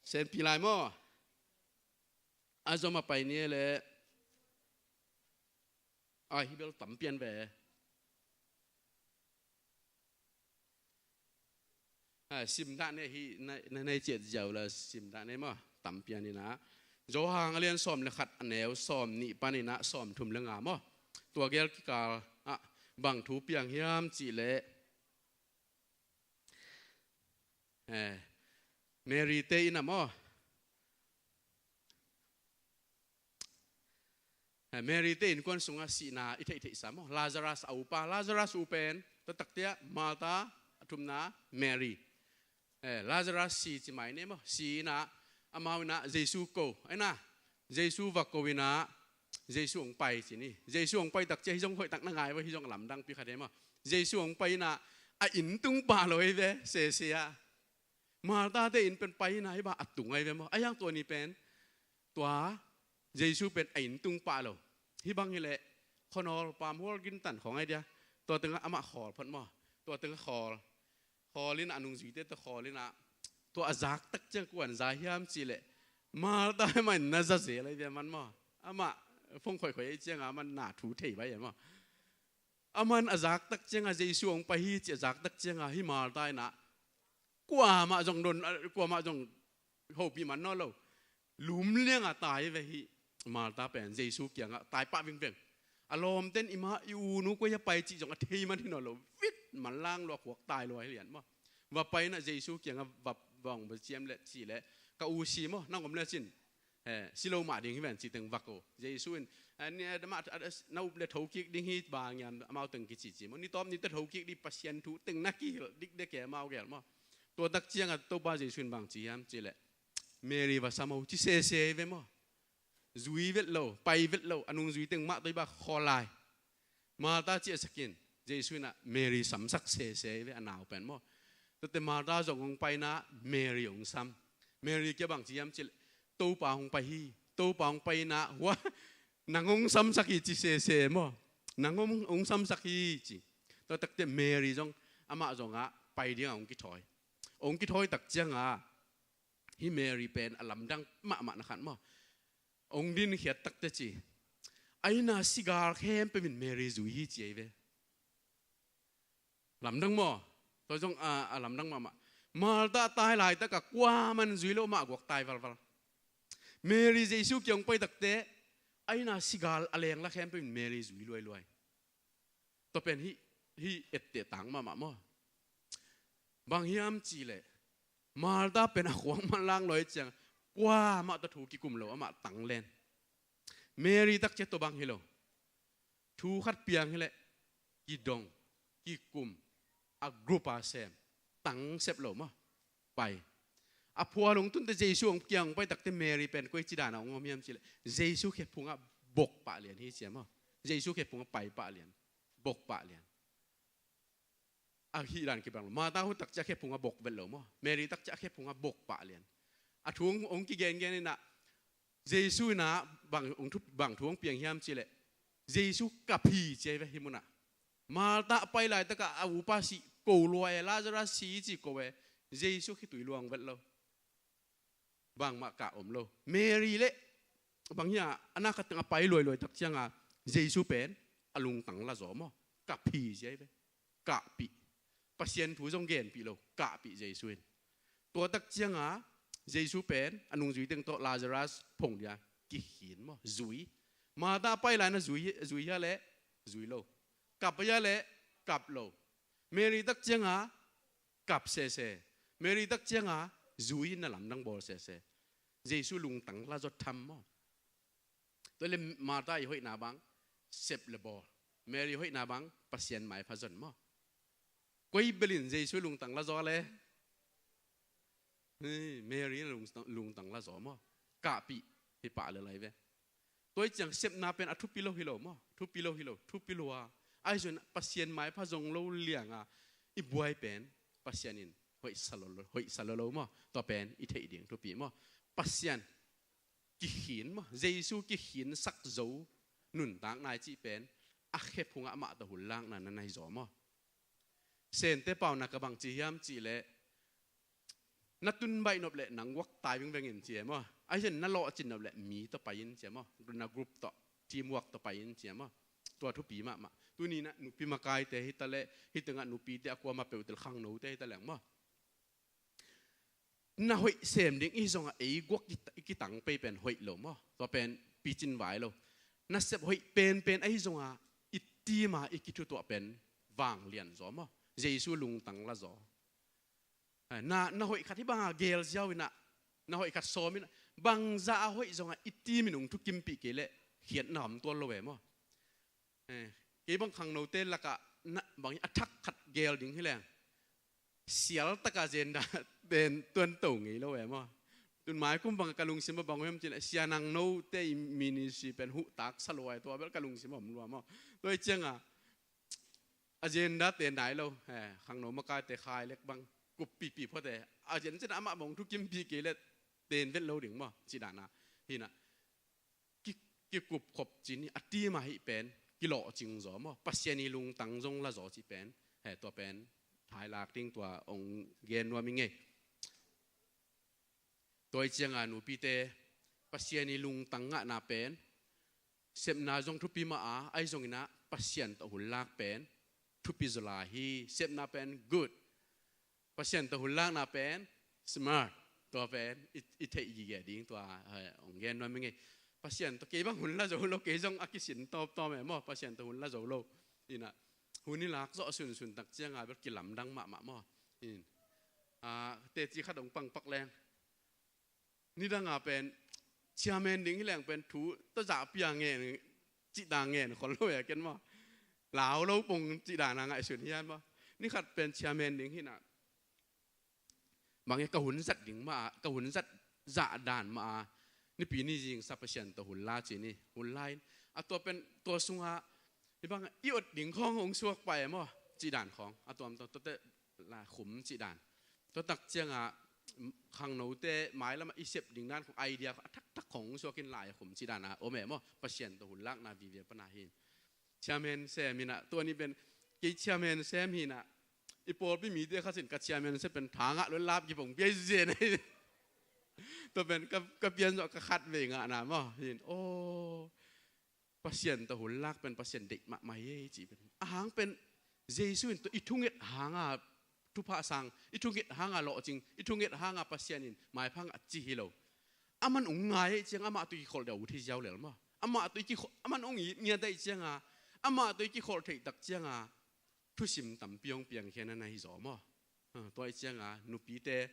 Senpi lai maw. A zom a pai ni le. A hi bel tam pian ve. A, sim dah ne hi, na, na, na ciat ziau la sim dah ne maw. Tam pian ina. Johan a lian sawm le khat a neu sawm nih pan ina sawm thum le nga maw. Tua gel kikal a bang thu piang hiam cih leh. Eh, Mary te ina maw. Eh, Mary te innkuan sungah sihna i theihtheihsa maw. Lazarus a upa, Lazarus u pen, tua takte ah Martha, a thumna Mary. Eh, Lazarus si ci mai ne maw. Si ina, amau ina Jesu ko. Ina, Jesu va ko ina, Jesu hong pai ci ni. Jesu hong pai tak cia hi zong hoih tak na ngai va hi zong a lamdang pi khat e maw. Jesu hong pai ina, a inn tung pah lo hi ve, sese ah. Martha te inn pen pai ina hi ba a tung ai ve maw. A hiang tua ni pen. Tua Jesu pen a inn tung pah lo. Hi bang hi leh khuanawl pamhual gintan khawng ai dia. Tua tengah amah khawl phot maw. Tua tengah khawl. Khawl ina a nungzuite tua khawl ina. Tua a zak tak ciang kuan za hiam cih leh. Martha amah in na za zel ai ve man maw. Amah phone khoikhoi ai cianga amah na thu thei bai ai maw. Aman a zak tak cianga Jesu hong pai hi ci a zak tak cianga hi Martha ina kuamah zong don, kuamah zong hopih man nawn lo. Lum lianga tai ve hi Martha pen Jesu kiangah tai pah vingveng. A lawmten i ma i u nu koi a pai cih zong a thei man hi nawn lo. Vit manlang lua khuak tai lua hi lian maw. Va pai ina Jesu kiangah va, va hong va ciam le cih leh ka u si maw nang om le cin. Eh, si lo mah ding hi ven ci teng va ko. Jesu in, eh, ni, eh, dama, eh, na up le thokik ding hi ba ngiam amau teng kici ci maw. Ni tawp ni te thokik ding Pasian thu teng na kihilh dik dek e amau gel maw. Tua tak cianga Topa Jesu in bang ci hiam cih leh. Mary va sam o ci sese ve maw. Zui vet lo, pai vet lo, a nungzui teng mah toi ba khawl lai. Martha ciahsakin, Jesu ina Mary samsak sese ve a nau pen maw. Tuate Martha zong hong pai ina Mary hong sam. Mary kia bang ci hiam cih leh, Topa hong pai hi, Topa hong pai ina, hua, nang hong samsak hi ci sese maw. Nang hong, hong samsak hi ci. Tua takte Mary zong, amah zongah pai dinga hong kithawi. Hong kithawi tak cianga, hi Mary pen a lamdang mahmah na khat maw. Hong dinkhiat takte ci. A inn a sigal khempeuh in Mary zui hi ci ai ve. Lamdang maw. Tua zong a, a lamdang mahmah. Martha a tai laitaka kuaman zui lo mah guak tai valval. Mary Jesu kiang pai takte a inn a sigal a lengla khempeuh in Mary zui luailuai. Tua pen hih, hih etteh tang mahmah maw. Bang hiam cih leh Martha pen a khuak manlang lo hi ciang kuamah tua thu kikum lo amah tang len. Mary tak ciang tua bang hi lo. Thu khat piang hi leh kidong, kikum, a group a sem, tang sep lo maw. Pai. A phual hong tunte Jesu hong kiang pai takte Mary pen koi ci dana hong om hiam cih leh Jesu khephungah bok pah lian hi ciam maw. Jesu khephungah pai pah lian. Bok pah lian. A hih dan kibang lo. Martha hun tak ciang a khephungah bok vet lo maw. Mary tak ciang a khephungah bok pah lian. A thu hong, hong kigengen ina Jesu ina bang, hong thu, bang thu hong piang hiam cih leh Jesu kap hi ci ai ve hih munah. Martha a pai laitaka a upa sih Ko lua e, Lazarus si ci ko e, Jesu khitui luang vet lo. Bangmah kah om lo. Mary le bang hia, a na khat teng a pai luailuai tak cianga Jesu pen a lungtang la zaw maw? Kap hi zia hi ve. Kahpih. Pasian thu zong genpih lo, kahpih Jesu in. Tua tak cianga Jesu pen a nungzui teng tawh Lazarus phong dia kikhin maw? Zui. Martha a pai lai na zui, zui hia le? Zui lo. Kap hia le? Kap lo. Mary tak cianga kap sese. Mary tak cianga zui na lamdang bawl sese. Jesu lungtang la zaw tham maw? Tua le Martha i hoihna bang sep le bawl. Mary hoihna bang Pasian maipha zon maw? Koi belin Jesu lungtang la zaw le? Hei, Mary lungtang, lungtang la zaw maw? Kahpih hi pah le lai ve. Tua i ciang sepna pen a thupi lo hi lo maw? Thupi lo hi lo, thupi lua. Ahi zong Pasian maipha zong lo lianga i buai pen Pasian in hoihsa lo, hoihsa lo lo maw? Tua pen i theih ding thupi maw? Pasian kikhin maw? Jesu kikhinsak zo nuntak nai cih pen a khe phungah amah tawh hun lakna na nai zaw maw? Sente pau na ka bang ci hiam cih leh, na tun baih nop leh nang guak tai vingveng in ci e maw? Ahi zong na lawhcin nop leh mi tawh pai in ci e maw? Na group tawh, teamwork tawh pai in ci e maw? Tua thupi mahmah. Tuni na nupi makaite hi ta leh, hi tengah nupite a kuamah peuh tel khangnote hi ta leng maw? Na hoih sem ding i zongah ei guak i, i kitang pei pen hoih lo maw? Tua pen picin vai lo. Na sep hoih penpen ahi zongah i tima i kithutuah pen vanglian zaw maw? Jesu lungtang la zaw. Na, na hoih khat hi banga gel ziau inah, na hoih khat sawm inah, bangza a hoih zongah i tim in hong thukimpih kei leh khiatna om tuan lo ve maw? Eh, kei bang khangnote lakah na, bang a thak khat gel ding hi leng, sial taka zenda pen tuan to ngei lo ve maw? Tun mai kum bang ka lungsim a bang hiam cin, sia nang note i ministry pen huh tak sa luai tua bel ka lungsim a om lua maw? Tua i cianga agenda te nai lo, eh, khangno makaite khai lek bang, kup pipi phote, agenda cin amah bang thukimpih kei le ten vet lo ding maw? Ci dana. Hina. Ki, kikup khop cin hi a tima hi pen, kilawhcing zaw maw? Pasian i lungtang zong la zaw ci pen. Eh, tua pen. Thailak ding tua ong gen nuam i ngei. Tua i cianga nupite, Pasian i lungtang ngahna pen sepna zong thupi mah a, ahi zonginah Pasian tawh hun lak pen thupi zaw lai hi. Sepna pen good. Pasian tawh hun lakna pen smart. Tua pen i, i theih gige ding tua, eh, ong gen nuam i ngei. Pasian tawh kei bang hun la zo lo, kei zong a kisin tawptawp e maw? Pasian tawh hun la zo lo. Inah hun i lak zawh sunsun tak cianga bel kilamdang mahmah maw? In. Ah, teci khat ong pangpak leng. Nidanga pen chairman ding hi leng pen thu tawh zahpia ngen, cihda ngen khol lo e ken maw? Lau lo pong cihda na ngaihsun hian maw? Ni khat pen chairman ding hinah, bang e ka hun zat ding mah a, ka hun zat zah dan mah a, nipi ni zingsa Pasian tawh hun la ci ni, hun la in. A tua pen tua sungah i bang i ot ding khawng hong suak pai e maw? Cih dan khawng a tuam tawh tuate la khum cih dan. Tua tak cianga khangnote mailamah i sep ding dan khawng idea khawng a thakthak khawng hong suakin lai a khum cih dana om e maw? Pasian tawh hun lakna vive pana hi. Chairman sem hinah, tua ni pen kei chairman sem hinah, i pawlpi mite khasin ka chairman sem pen thangah lon lap kipong pia i zen. Tua pen ka, ka pian zawh ka khat vei ngahna maw? Hin, aw, Pasian tawh hun lak pen Pasian deih mahmah hi ei cih pen. A hang pen Jesu in tua i thunget hanga thupha sang, i thunget hanga lawhcing, i thunget hanga Pasian in maiphang a ci hi lo. Aman ung ngai ei ciang amah tawh i kikholh deuh uh thei ziau lel maw? Amah tawh i kikholh, aman ung it ngiat ei cianga, amah tawh i kikholh theih tak cianga thusim tampi hong piangkhia na na hi zaw maw? Ah, tua i cianga nupite,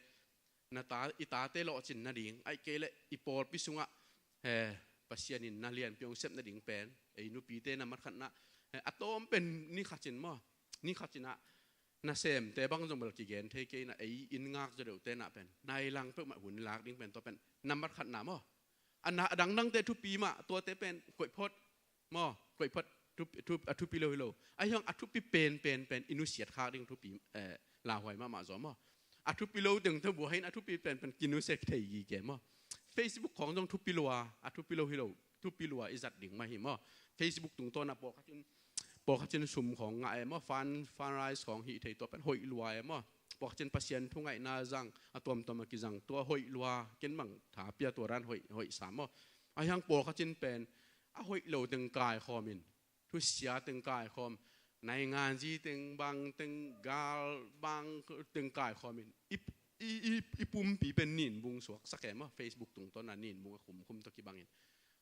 na ta, i tate lawhcin nading, aih kei leh i pawlpi sungah, eh, Pasian in na lianpi hong sep nading pen, ei nupite na matkhatna, eh, a tawm pen ni khatin maw? Ni khatinah na semte bang zong bel kigen thei kei inah, ei inn ngak zaw deuhte nah pen nai lang peuhmah hun lak ding pen tua pen na matkhatna maw? A na, a dangdangte thupi mah, tuate pen koih phot maw? Koih phot, thup-, thup-, a thupi lo hi lo. Ahi hang a thupi penpen pen i nusiat khak ding thupi, eh, lauhuai mahmah zaw maw? A thupi lo teng tawh buahin a thupi penpen kinusia thei gige maw? Facebook khawng zong thupi lua, a thupi lo hi lo, thupi lua i zat ding mah hi maw? Facebook tungtawn a pawlkhat in Pawlkhat in sum khawng ngah e maw, fund, fundraise khawng hih thei, tua pen hoih lua e maw. Pawlkhat in Pasian thu ngaihna zang, a tuamtuam a kizang, tua hoih lua, ken bang tha pia tua dan hoih, hoih sa maw. Ahi hang pawlkhat in pen a hoih lo teng kaikhawm in, thusia teng kaikhawm, nainganzi teng, bang teng, gal bang teng kaikhawm in, i, i, i, i pumpi pen ninbung suaksak e maw, Facebook tungtawn a ninbung a khumkhum tawh kibang in.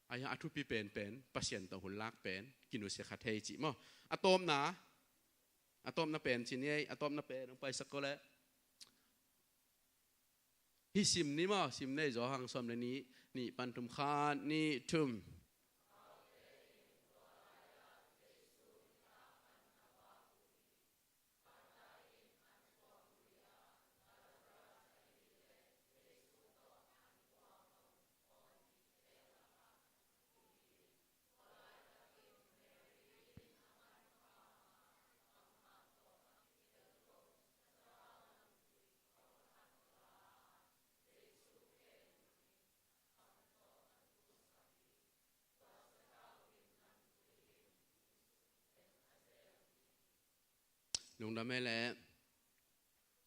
Ahi hang a thupi penpen Pasian tawh hun lak pen kinusia kha thei cih maw. A tawpna, a tawpna pen ci ni ei, a tawpna pen hong paisak ko leh. Hih sim ni maw, sim ni ei, Johan sawm le nih, nih pan thum, khat, nih, thum. Lungdam ei leh.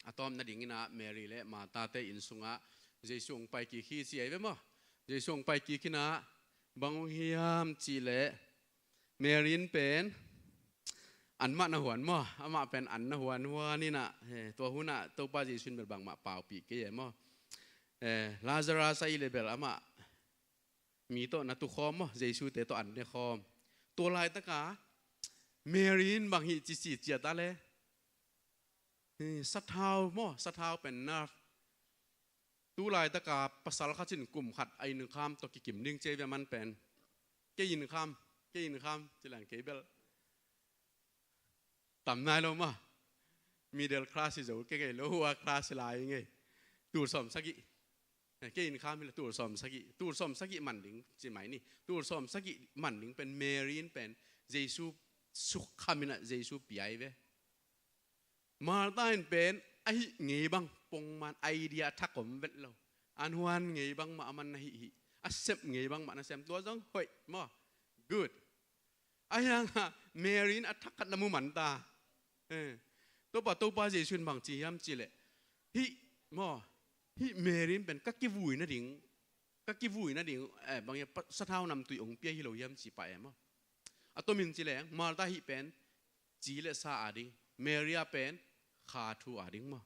A tawpna dingin ah Mary le Martha te inn sungah Jesu hong pai kik hi ci ei ve maw. Jesu hong pai kik in ah bang hong hiam cih leh, Mary in pen an mah na huan maw, amah pen an na huan huan in ah, he, tua hun ah Topa Jesu in bel bangmah paupih kei e maw. Eh, Lazarus a ih leh bel amah mi tawh na tukhawm maw, Jesu te tawh an nekhawm. Tua laitaka Mary in bang hih ci ci ciat a leh, eh, sathau maw, sathau pen na, tu laitaka pasal khat in kum khat a innkham tawh kikim ding ci ei ve, man pen. Kei innkham, kei innkham ci leng kei bel tam nai lo maw. Middle class hi zo kei ngei lo, lower class hi lai ngei. Tul sawm sagih. Eh, kei innkham hi leh tul sawm sagih. Tul sawm sagih man ding ci mai ni. Tul sawm sagih man ding pen Mary in pen Jesu sukkham in ah Jesu pia hi ve. Martha in pen a hih ngei bang pongman, idea a thak om vet lo. An huan ngei bang mah a man na hih hih. A sep ngei bang mah na sem, tua zong hoih maw. Good. Ahi hang ah Mary in a thak khat na mu man ta. Eh. Topa, Topa Jesu in bang ci hiam cih leh, hih maw, hih Mary in pen ka kivui nading, ka kivui nading, eh, bang hiam, pa, sathau namtui hong pia hi lo hiam ci pah e maw. A tomin ci leng, Martha hih pen ci le sa a ding, Mary a pen kha thu a ding maw.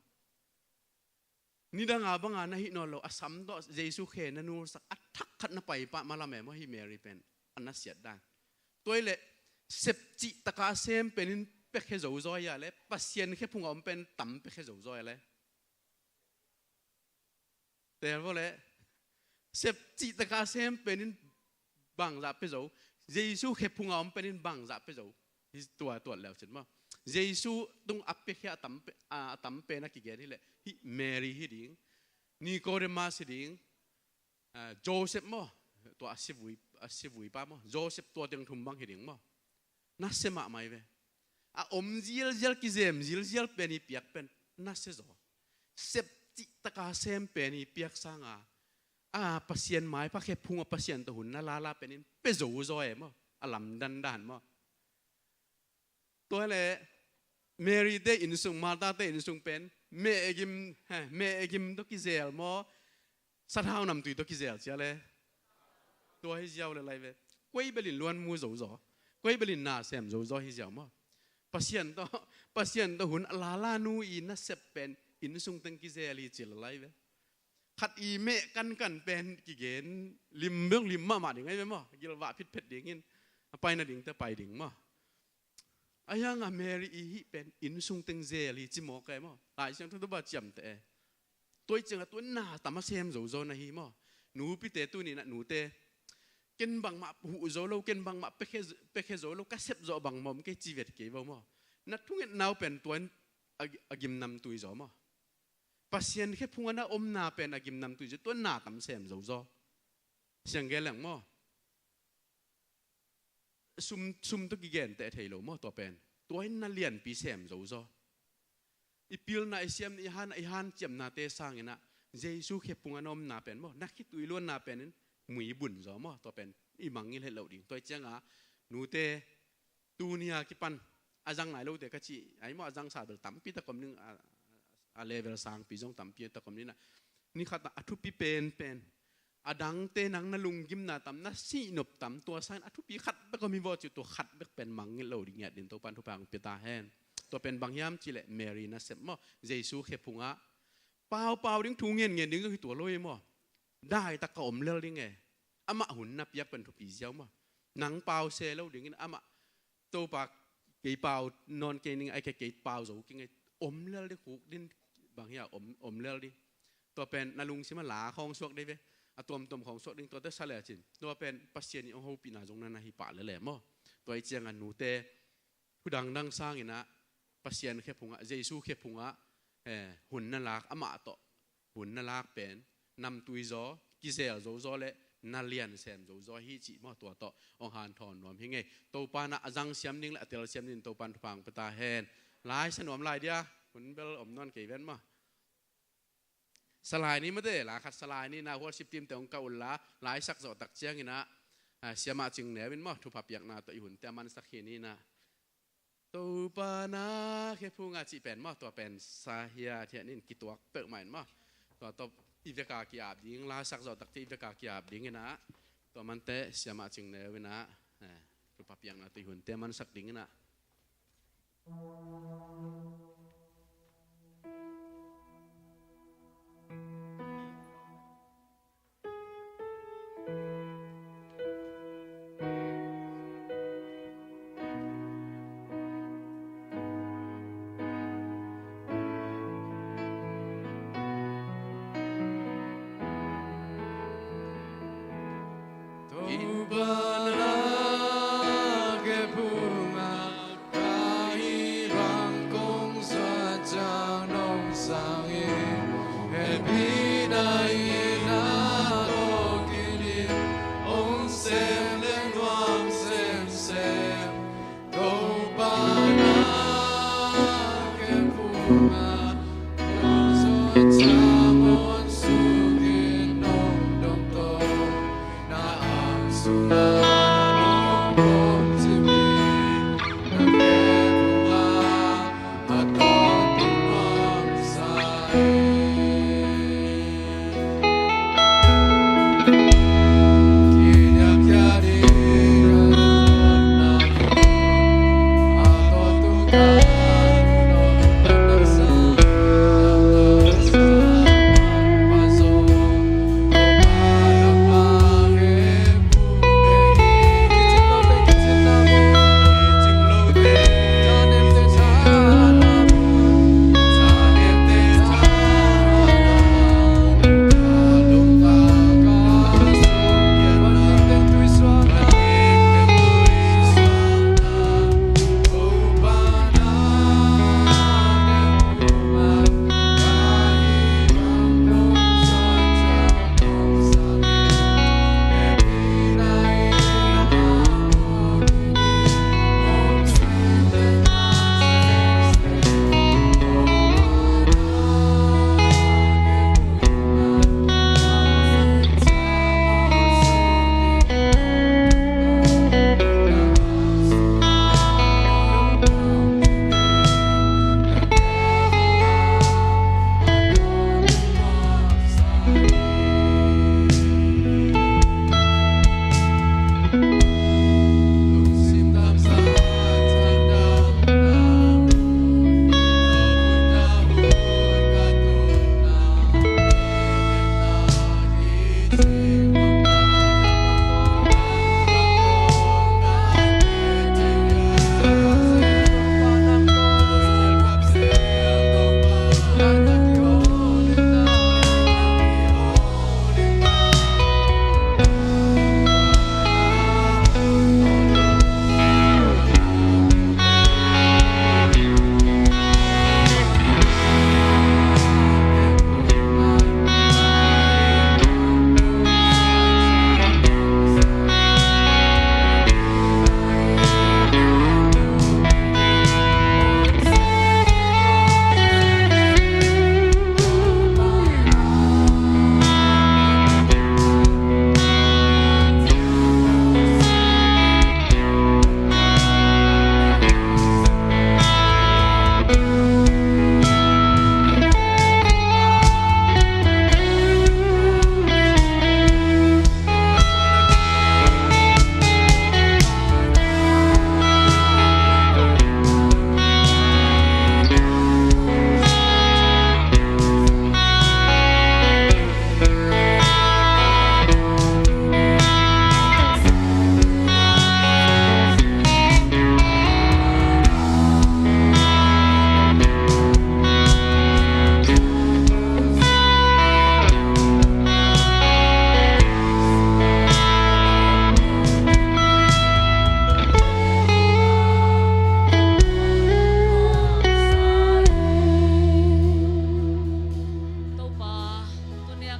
Nidanga banga na hih nawn lo, a sam tawh Jesu khe na nulsak, a thak khat na pai pah malam e maw, hih Mary pen a na siat dan. Tua hi leh, sep cihtaka a sem pen in pia khe zo zaw hi a leh, Pasian khe phunga om pen tam pia khe zo zaw hi a leh. Tel vo leh, sep cihtaka sem pen in bangzah pia zo, Jesu khe phunga om pen in bangzah pia zo. Hi tua tuat leu cin maw. Jesu tung a piakhia a tam pe-, a, a tam pen a kigen hi leh, hih Mary hi ding, Nicodemus hi ding, a, Joseph maw, tua a sivui, a sivui pa maw, Joseph tua teng thum bang hi ding maw. Nasia mahmah hi ve. A om zialzial, kizem zialzial pen i piak pen nasia zaw. Sep cihtaka sem pen i piak sanga, a, Pasian maipha khe phunga Pasian tawh hun na lala pen in pia zo zaw e maw. A lamdang dan maw. Tua hi leh Mary te inn sung, Martha te inn sung pen mehgim, he, mehgim tawh kizel maw, sathau namtui tawh kizel cia leh. Tua hi ziau leh lai ve. Koi bel in luan mu zo zaw, koi bel in na sem zo zaw hi ziau maw. Pasian tawh, Pasian tawh hun a lala nu i nasep pen inn sung teng kizel hi ci leh lai ve. Khat i meh kankan pen kigen lim bek lim mahmah ding ahi ve maw. Gilvah phitphet dingin a pai nading te pai ding maw. Ahi hanga Mary i hih pen inn sung teng zel hi ci mawk e maw. Lai Siangtho tawh ba ciamteh e. Tua i cianga tua na tam a sem zo zaw na hi maw. Nupite tuni in ah nute, ken bangmah huh zo lo, ken bangmah piakhia, piakhia zo lo, ka sep zawh bangmah om kei ci vet kei vo maw. Na thungetna uh pen tua in a, a gimnamtui zaw maw. Pasian khe phunga na omna pen a gimnamtui zaw, tua na tam sem zo zaw. Siang gen leng maw. Sum, sum tawh kigenteh thei lo maw tua pen. Tua in na lianpi sem zo zaw. I pilna, i siamna, i han, i hanciamnate sangin ah Jesu khe phunga na omna pen maw, na khitui luanna pen in muibun zaw maw, tua pen i mangngilh het loh ding. Tua i cianga nute, Tuni a kipan a zang nai lote ka ci ai maw, a zangsa bel tampi tak om ding, a, a level sangpi zong tampi tak om ding a, ni khat a thupi penpen a dangte nang na lunggimna tam, na sihnop tam, tua sangin a thupi khat bek om hi vaw ci uh, tua khat bek pen mangngilh lo ding ngiat ding Topan thupha hong pia ta hen. Tua pen bang hiam cih leh Mary nasep maw, Jesu khe phungah paupau ding, thu ngenngen ding zong hi tua lo hi maw. Daitak ka om lel ding e. Amah hun na piak pen thupi ziau maw. Nang pau se lo dingin amah, Topa kei pau nawn kei ning, ai kei, kei pau zo kei ning, om lel ding, huk ding, bang hia om, om lel ding. Tua pen na lungsim a la khawng suak dei ve. A tuamtuam khawng suak ding, tuate sa lecin tua pen Pasian i hong hopihna zong na na hi pah lele maw. Tua i cianga nute thu dangdang sangin ah Pasian khe phungah, Jesu khe phungah, eh, hun na lak, amah tawh hun na lak pen namtui zaw, kizel zo zaw le na liansem zo zaw hi cih maw, tua tawh hong hanthawn nuam hi ngei. Topa na a zang siam ding le a tel siam ding Topan thupha hong pia ta hen. Lai sa nuam lai dia, hun bel om nawn kei ven maw. Salai ni mate, la khat salai ni na, worship team te hong kah unla, lai sak zawh tak ciangin ah, ah, siamah Cing Neu in maw, thupha piakna tawh i hunte a mansak hi ni na. Topa na khe phungah cih pen maw, tua pen sa hia thian in kituak peuhmah in maw. Tua tawh i veka ki-ap ding, la sak zawh tak ciang i veka ki-ap dingin ah, tua mante siamah Cing Neu in ah, eh, thupha piakna tawh i hunte a mansak dingin ah. Topa na khe phungah ka hih bang kong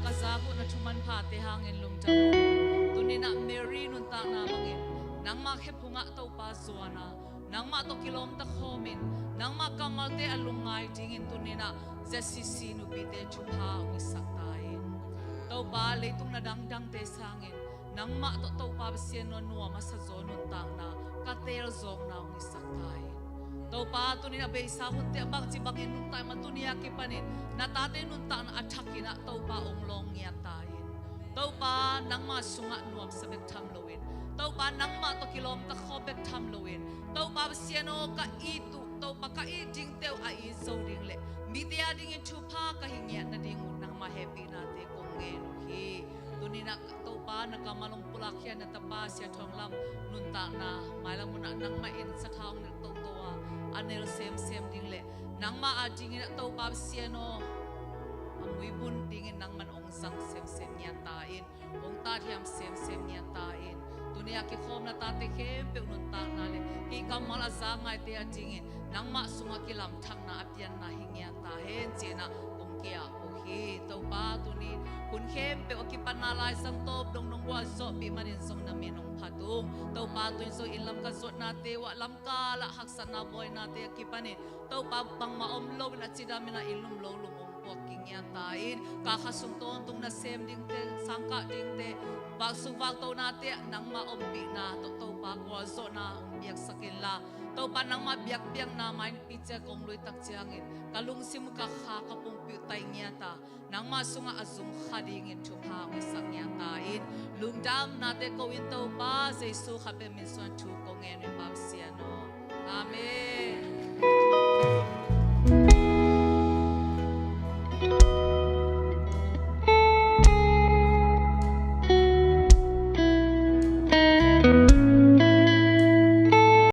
Ka zak uh na thuman phate hangin lungdam. Tuninah Mary nuntakna bangin nangmah khephungah Topa zuana, nangmah tawh kilawmta khawmin, nangmah kammalte a lungngai dingin tuninah Z C C nupite thupha hong hisak ta in. Topa leitung na dangdangte sangin nangmah tawh Topa Pasian aw nuam a sa zaw nuntakna ka teel zawkna hong hisak ta in. Topa tuninah beisa hunte a bangci bangin nuntak mah tuni a kipanin na tate nuntakna a thakinah Topa hong lawng ngiat ta in. Topa nangmah sungah nuamsa bek tham loin, Topa nangmah tawh kilawmta khawm bek tham loin, Topa Pasian aw ka it uh, Topa ka it dingte uh a it zo ding le mite a dingin thupha ka hi ngiat nading uh nangmah hehpihnate kong ngen uh hi. Tuninah Topa na kammal hong pulak khia na tapa Sia Thawng Lam nuntakna mailam munah nangmah in sathau hong nilh toto a a nel semsem ding le nangmah a dingin a Topa Pasian aw a muibun dingin nangman hong zang semsem ngiat ta in, hong tathiam semsem ngiat ta in. Tuni a kikhawm na tate khempeuh nuntakna le hih kammal a za ngaite a dingin nangmah sungah kilamthakna a pianna hi ngiat ta hen cinah kong kia uh hi. Topa tuni hun khempeuh a kipatna laizang tawp dongdong guah zawhpih manin zong na min hong phat ung. Topa tuni zong inn lam ka zuatnate uh ah lamkalah haksatna buainate a kipanin Topa bangmah om loin a cidamin a inn lum lo lum hong puak ki ngiat ta in, ka kha sung tawntung na sem dingte, sangkah dingte, vak sung vak tonate ah nangmah ompihna tawh Topa gualzawhna hong piaksak inla Topa nangmah biakpiakna mai picia kong luitak ciangin ka lungsim ka kha ka pumpi uh tai ngiat a nangmah sungah a zung kha dingin thupha hong hisak ngiat ta in. Lungdamnate ko in Topa Jesu khat bek min suang thu kong ngen uh hi Pa Pasian aw. Amen.